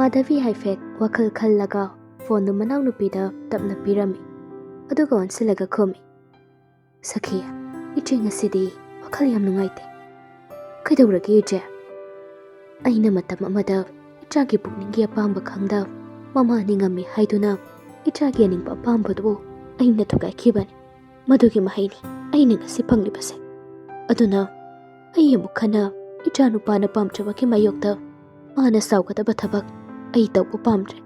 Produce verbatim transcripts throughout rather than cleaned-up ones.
ꯃꯥꯙꯕꯤ ꯍꯥꯏꯐꯦꯠ ꯋꯥꯈꯜ ꯈꯜꯂꯒ ꯐꯣꯟꯗꯨ ꯃꯅꯥꯎꯅꯨꯄꯤꯗ ꯇꯞꯅ ꯄꯤꯔꯝꯃꯤ꯫ ꯑꯗꯨꯒ ꯑꯣꯟꯁꯤꯜꯂꯒ ꯈꯨꯝꯃꯤ, "ꯁꯈꯤ, ꯏꯆꯦ ꯉꯁꯤꯗꯤ ꯋꯥꯈꯜ ꯌꯥꯝ ꯅꯨꯡꯉꯥꯏꯇꯦ꯫" "ꯀꯩꯗꯧꯔꯒꯦ ꯏꯆꯦ?" "ꯑꯩꯅ ꯃꯇꯝ ꯑꯃꯗ ꯏꯆꯥꯒꯤ ꯄꯨꯛꯅꯤꯡꯒꯤ ꯑꯄꯥꯝꯕ ꯈꯪꯗ ꯃꯃꯥ ꯅꯤꯡꯉꯝꯃꯤ ꯍꯥꯏꯗꯨꯅ ꯏꯆꯥꯒꯤ ꯑꯅꯤꯡꯕ ꯑꯄꯥꯝꯕꯗꯨꯕꯨ ꯑꯩꯅ ꯊꯨꯒꯥꯏꯈꯤꯕꯅꯤ꯫ ꯃꯗꯨꯒꯤ ꯃꯍꯩꯅꯤ ꯑꯩꯅ ꯉꯁꯤ ꯐꯪꯂꯤꯕꯁꯦ꯫ ꯑꯗꯨꯅ ꯑꯩ ꯑꯃꯨꯛ ꯍꯟꯅ ꯏꯆꯥꯅꯨꯄꯥꯅ ꯄꯥꯝꯖꯕꯒꯤ ꯃꯥꯌꯣꯛꯇ ꯃꯥꯅ ꯁꯥꯎꯒꯗꯕ ꯊꯕꯛ ꯑꯩ ꯇꯧꯕ ꯄꯥꯝꯗ꯭ꯔꯦ꯫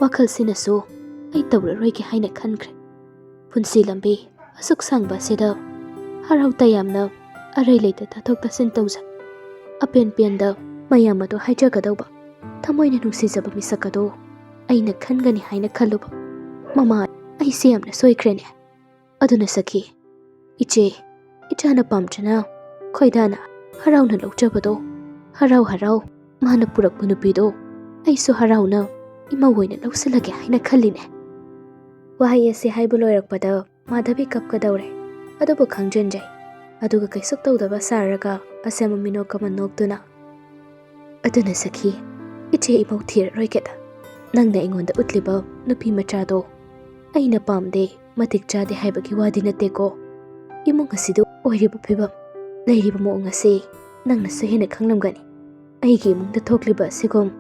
ꯋꯥꯈꯜꯁꯤꯅꯁꯨ ꯑꯩ ꯇꯧꯔꯔꯣꯏꯒꯦ ꯍꯥꯏꯅ ꯈꯟꯈ꯭ꯔꯦ꯫ ꯄꯨꯟꯁꯤ ꯂꯝꯕꯤ ꯑꯁꯨꯛ ꯁꯥꯡꯕ ꯑꯁꯤꯗ ꯍꯔꯥꯎ ꯇꯌꯥꯝꯅ ꯑꯔꯩ ꯂꯩꯇ ꯇꯥꯊꯣꯛ ꯇꯥꯁꯤꯟ ꯇꯧꯖ, ꯑꯄꯦꯟ ꯄꯦꯟꯗ ꯃꯌꯥꯝ ꯑꯗꯨ ꯍꯥꯏꯖꯒꯗꯧꯕ ꯊꯃꯣꯏꯅ ꯅꯨꯡꯁꯤꯖꯕ ꯃꯤꯁꯛ ꯑꯗꯨ ꯑꯩꯅ ꯈꯟꯒꯅꯤ ꯍꯥꯏꯅ ꯈꯜꯂꯨꯕ꯫ ꯃꯃꯥ, ꯑꯩꯁꯦ ꯌꯥꯝꯅ ꯁꯣꯏꯈ꯭ꯔꯦꯅꯦ꯫ ꯑꯗꯨꯅ ꯁꯈꯤ, ꯏꯆꯦ, ꯏꯆꯥꯅ ꯄꯥꯝꯖꯅ ꯈꯣꯏꯗꯥꯅ ꯍꯔꯥꯎꯅ ꯂꯧꯖꯕꯗꯣ, ꯍꯔꯥꯎ ꯍꯔꯥꯎ ꯃꯥꯅ ꯄꯨꯔꯛꯄ ꯅꯨꯄꯤꯗꯣ ꯑꯩꯁꯨ ꯍꯔꯥꯎꯅ ꯏꯃꯧ ꯑꯣꯏꯅ ꯂꯧꯁꯤꯜꯂꯒꯦ ꯍꯥꯏꯅ ꯈꯜꯂꯤꯅꯦ꯫" ꯋꯥꯍꯩ ꯑꯁꯤ ꯍꯥꯏꯕ ꯂꯣꯏꯔꯛꯄꯗ ꯃꯥꯙꯕꯤ ꯀꯞꯀꯗꯧꯔꯦ꯫ ꯑꯗꯨꯕꯨ ꯈꯪꯖꯤꯟꯖꯩ꯫ ꯑꯗꯨꯒ ꯀꯩꯁꯨ ꯇꯧꯗꯕ ꯁꯥꯔꯒ ꯑꯁꯦꯝꯕ ꯃꯤꯅꯣꯛ ꯑꯃ ꯅꯣꯛꯇꯨꯅ, "ꯑꯗꯨꯅ ꯁꯈꯤ, ꯏꯆꯦ ꯏꯃꯧ ꯊꯤꯔꯔꯣꯏꯒꯦꯗ꯫ ꯅꯪꯅ ꯑꯩꯉꯣꯟꯗ ꯎꯠꯂꯤꯕ ꯅꯨꯄꯤ ꯃꯆꯥꯗꯣ ꯑꯩꯅ ꯄꯥꯝꯗꯦ, ꯃꯇꯤꯛ ꯆꯥꯗꯦ ꯍꯥꯏꯕꯒꯤ ꯋꯥꯗꯤ ꯅꯠꯇꯦꯀꯣ꯫ ꯏꯃꯨꯡ ꯑꯁꯤꯗ ꯑꯣꯏꯔꯤꯕ ꯐꯤꯕꯝ, ꯂꯩꯔꯤꯕ ꯃꯑꯣꯡ ꯑꯁꯤ ꯅꯪꯅꯁꯨ ꯍꯦꯟꯅ ꯈꯪꯂꯝꯒꯅꯤ꯫ ꯑꯩꯒꯤ ꯏꯃꯨꯡꯗ ꯊꯣꯛꯂꯤꯕ ꯑꯁꯤꯒꯨꯝ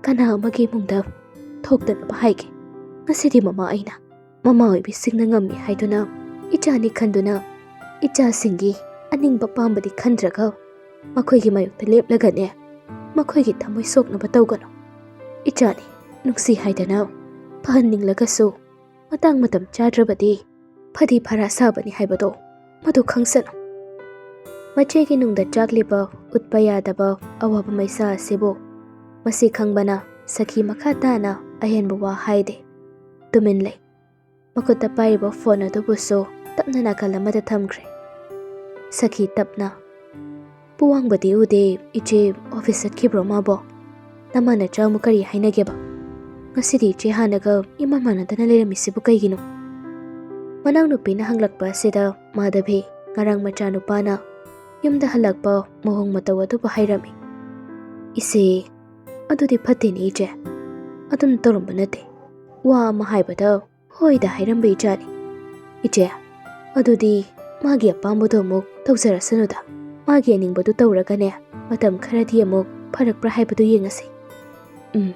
ꯀꯅꯥ ꯑꯃꯒꯤ ꯏꯃꯨꯡꯗ ꯊꯣꯛꯇꯅꯕ ꯍꯥꯏꯒꯦ꯫ ꯉꯁꯤꯗꯤ ꯃꯃꯥ ꯑꯩꯅ ꯃꯃꯥ ꯑꯣꯏꯕꯤꯁꯤꯡꯅ ꯉꯝꯃꯤ ꯍꯥꯏꯗꯨꯅ ꯏꯆꯥꯅꯤ ꯈꯟꯗꯨꯅ ꯏꯆꯥꯁꯤꯡꯒꯤ ꯑꯅꯤꯡꯕ ꯄꯥꯝꯕꯗꯤ ꯈꯟꯗ꯭ꯔꯒ ꯃꯈꯣꯏꯒꯤ ꯃꯥꯌꯣꯛꯇ ꯂꯦꯞꯂꯒꯅꯦ, ꯃꯈꯣꯏꯒꯤ ꯊꯃꯣꯏ ꯁꯣꯛꯅꯕ ꯇꯧꯒꯅꯨ꯫ ꯏꯆꯥꯅꯤ, ꯅꯨꯡꯁꯤ ꯍꯥꯏꯗꯅ ꯐꯍꯟꯅꯤꯡꯂꯒꯁꯨ ꯃꯇꯥꯡ ꯃꯇꯝ ꯆꯥꯗ꯭ꯔꯕꯗꯤ ꯐꯗꯤ ꯐꯔꯥ ꯁꯥꯕꯅꯤ ꯍꯥꯏꯕꯗꯣ ꯃꯗꯨ ꯈꯪꯁꯅꯨ꯫" ꯃꯆꯦꯒꯤ ꯅꯨꯡꯗ ꯆꯥꯛꯂꯤꯕ ꯎꯠꯄ ꯌꯥꯗꯕ ꯑꯋꯥꯕ ꯃꯩꯁꯥ ꯑꯁꯤꯕꯨ ꯃꯁꯤ ꯈꯪꯕꯅ ꯁꯈꯤ ꯃꯈꯥ ꯇꯥꯅ ꯑꯍꯦꯟꯕ ꯋꯥ ꯍꯥꯏꯗꯦ꯫ ꯇꯨꯃꯤꯟ ꯂꯩ꯫ ꯃꯈꯨꯠꯇ ꯄꯥꯏꯔꯤꯕ ꯐꯣꯟ ꯑꯗꯨꯕꯨꯁꯨ ꯇꯞꯅ ꯅꯥꯀꯜ ꯑꯃꯗ ꯊꯝꯈ꯭ꯔꯦ꯫ ꯁꯈꯤ ꯇꯞꯅ, "ꯄꯨꯋꯥꯡꯕꯗꯤ ꯎꯗꯦ, ꯏꯆꯦ ꯑꯣꯐꯤꯁ ꯆꯠꯈꯤꯕ꯭ꯔꯣ ꯃꯥꯕꯣ? ꯅꯃꯥ ꯅꯆꯥ ꯑꯃꯨꯛ ꯀꯔꯤ ꯍꯥꯏꯅꯒꯦꯕ? ꯉꯁꯤꯗꯤ ꯏꯆꯦ ꯍꯥꯟꯅꯒ ꯏꯃꯥꯟ ꯃꯥꯟꯅꯗꯅ ꯂꯩꯔꯝꯃꯤꯁꯤꯕꯨ ꯀꯩꯒꯤꯅꯣ?" ꯃꯅꯥꯎꯅꯨꯄꯤꯅ ꯍꯪꯂꯛꯄ ꯑꯁꯤꯗ ꯃꯥꯙꯕꯤ, ꯉꯔꯥꯡ ꯃꯆꯥꯅꯨꯄꯥꯅ ꯌꯨꯝꯗ ꯍꯜꯂꯛꯄ ꯃꯑꯣꯡ ꯃꯇꯧ ꯑꯗꯨꯕꯨ ꯍꯥꯏꯔꯝꯃꯤ꯫ "ꯏꯆꯦ, ꯑꯗꯨꯗꯤ ꯐꯠꯇꯦꯅꯦ ꯏꯆꯦ꯫ ꯑꯗꯨꯝ ꯇꯧꯔꯝꯕ ꯅꯠꯇꯦ꯫ ꯋꯥ ꯑꯃ ꯍꯥꯏꯕꯗ ꯍꯣꯏꯗ ꯍꯥꯏꯔꯝꯕ ꯏꯆꯥꯅꯤ꯫ ꯏꯆꯦ, ꯑꯗꯨꯗꯤ ꯃꯥꯒꯤ ꯑꯄꯥꯝꯕꯗꯣ ꯑꯃꯨꯛ ꯇꯧꯖꯔꯁꯅꯨꯗ꯫ ꯃꯥꯒꯤ ꯑꯅꯤꯡꯕꯗꯨ ꯇꯧꯔꯒꯅꯦ, ꯃꯇꯝ ꯈꯔꯗꯤ ꯑꯃꯨꯛ ꯐꯔꯛꯄ꯭ꯔꯥ ꯍꯥꯏꯕꯗꯨ ꯌꯦꯡꯉꯁꯤ꯫ ꯎꯝ,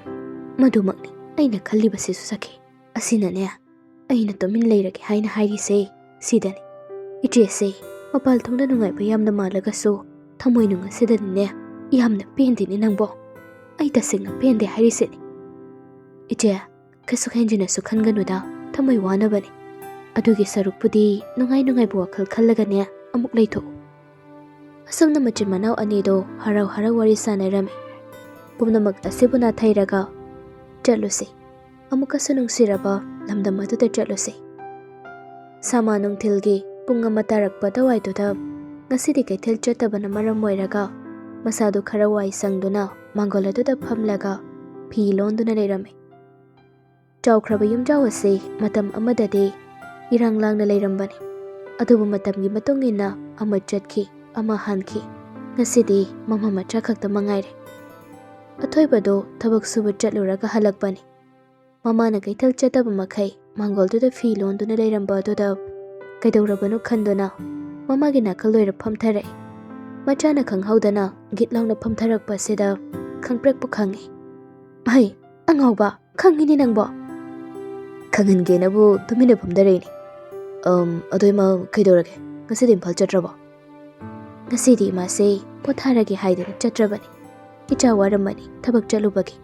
ꯃꯗꯨꯃꯛꯅꯤ ꯑꯩꯅ ꯈꯜꯂꯤꯕꯁꯤꯁꯨ ꯁꯈꯤ꯫ ꯑꯁꯤꯅꯅꯦ, ꯑꯩꯅ ꯇꯨꯃꯤꯟ ꯂꯩꯔꯒꯦ ꯍꯥꯏꯅ ꯍꯥꯏꯔꯤꯁꯦ ꯁꯤꯗꯅꯤ꯫ ꯏꯆꯦꯁꯦ ꯃꯄꯥꯜ ꯊꯣꯡꯗ ꯅꯨꯡꯉꯥꯏꯕ ꯌꯥꯝꯅ ꯃꯥꯜꯂꯒꯁꯨ ꯊꯃꯣꯏꯅꯨꯡ ꯑꯁꯤꯗꯅꯤꯅꯦ ꯌꯥꯝꯅ ꯄꯦꯟꯗꯦꯅꯦ ꯅꯪꯕꯣ꯫ ꯑꯩ ꯇꯁꯦꯡꯅ ꯄꯦꯟꯗꯦ ꯍꯥꯏꯔꯤꯁꯤꯅꯤ꯫ ꯏꯆꯦ, ꯀꯩꯁꯨ ꯍꯦꯟꯖꯤꯟꯅꯁꯨ ꯈꯟꯒꯅꯨꯗ, ꯊꯃꯣꯏ ꯋꯥꯅꯕꯅꯤ꯫ ꯑꯗꯨꯒꯤ ꯁꯔꯨꯛꯄꯨꯗꯤ ꯅꯨꯡꯉꯥꯏ ꯅꯨꯡꯉꯥꯏꯕ ꯋꯥꯈꯜ ꯈꯜꯂꯒꯅꯦ ꯑꯃꯨꯛ ꯂꯩꯊꯣꯛꯎ꯫" ꯑꯁꯨꯝꯅ ꯃꯆꯤꯟ ꯃꯅꯥꯎ ꯑꯅꯤꯗꯣ ꯍꯔꯥꯎ ꯍꯔꯥꯎ ꯋꯥꯔꯤ ꯁꯥꯟꯅꯔꯝꯃꯤ꯫ ꯄꯨꯝꯅꯃꯛ ꯑꯁꯤꯕꯨ ꯅꯥꯊꯩꯔꯒ, "ꯆꯠꯂꯨꯁꯤ, ꯑꯃꯨꯛꯀꯁꯨ ꯅꯨꯡꯁꯤꯔꯕ ꯂꯝꯗꯝ ꯑꯗꯨꯗ ꯆꯠꯂꯨꯁꯤ꯫" ꯁꯥꯃ ꯅꯨꯡꯊꯤꯜꯒꯤ ꯄꯨꯡ ꯑꯃ ꯇꯥꯔꯛꯄ ꯑꯗꯨꯋꯥꯏꯗꯨꯗ ꯉꯁꯤꯗꯤ ꯀꯩꯊꯦꯜ ꯆꯠꯇꯕꯅ ꯃꯔꯝ ꯑꯣꯏꯔꯒ ꯃꯁꯥꯗꯨ ꯈꯔ ꯋꯥꯏ ꯁꯪꯗꯨꯅ ꯃꯥꯡꯒꯣꯜ ꯑꯗꯨꯗ ꯐꯝꯂꯒ ꯐꯤ ꯂꯣꯟꯗꯨꯅ ꯂꯩꯔꯝꯃꯤ꯫ ꯆꯥꯎꯈ꯭ꯔꯕ ꯌꯨꯝꯖꯥꯎ ꯑꯁꯤ ꯃꯇꯝ ꯑꯃꯗꯗꯤ ꯏꯔꯥꯡ ꯂꯥꯡꯅ ꯂꯩꯔꯝꯕꯅꯤ꯫ ꯑꯗꯨꯕꯨ ꯃꯇꯝꯒꯤ ꯃꯇꯨꯡ ꯏꯟꯅ ꯑꯃ ꯆꯠꯈꯤ, ꯑꯃ ꯍꯟꯈꯤ꯫ ꯉꯁꯤꯗꯤ ꯃꯃꯥ ꯃꯆꯥ ꯈꯛꯇ ꯃꯉꯥꯏꯔꯦ꯫ ꯑꯊꯣꯏꯕꯗꯣ ꯊꯕꯛ ꯁꯨꯕ ꯆꯠꯂꯨꯔꯒ ꯍꯜꯂꯛꯄꯅꯤ꯫ ꯃꯃꯥꯅ ꯀꯩꯊꯦꯜ ꯆꯠꯇꯕ ꯃꯈꯩ ꯃꯥꯡꯒꯣꯜꯗꯨꯗ ꯐꯤ ꯂꯣꯟꯗꯨꯅ ꯂꯩꯔꯝꯕ ꯑꯗꯨꯗ ꯀꯩꯗꯧꯔꯕꯅꯣ ꯈꯟꯗꯨꯅ ꯃꯃꯥꯒꯤ ꯅꯥꯀꯜ ꯑꯣꯏꯔ ꯐꯝꯊꯔꯛꯏ꯫ ꯃꯆꯥꯅ ꯈꯪꯍꯧꯗꯅ ꯒꯤꯠ ꯂꯥꯎꯅ ꯐꯝꯊꯔꯛꯄ ꯑꯁꯤꯗ ꯈꯪꯄ꯭ꯔꯦꯛꯄꯨ ꯈꯪꯉꯤ꯫ "ꯍꯩ, ꯑꯉꯥꯎꯕ, ꯈꯪꯉꯤꯅꯦ ꯅꯪꯕꯣ꯫ ꯈꯪꯍꯟꯒꯦꯅꯕꯨ ꯇꯨꯃꯤꯟꯅ ꯐꯝꯊꯔꯛꯏꯅꯦ꯫ ꯑꯝ, ꯑꯗꯣ ꯏꯃꯥ, ꯀꯩꯗꯧꯔꯒꯦ? ꯉꯁꯤꯗꯤ ꯏꯝꯐꯥꯜ ꯆꯠꯇ꯭ꯔꯕꯣ?" "ꯉꯁꯤꯗꯤ ꯏꯃꯥꯁꯦ ꯄꯣꯊꯥꯔꯒꯦ ꯍꯥꯏꯗꯅ ꯆꯠꯇ꯭ꯔꯕꯅꯤ꯫ ꯏꯆꯥ ꯋꯥꯔꯝꯃꯅꯤ ꯊꯕꯛ ꯆꯠꯂꯨꯕꯒꯤ꯫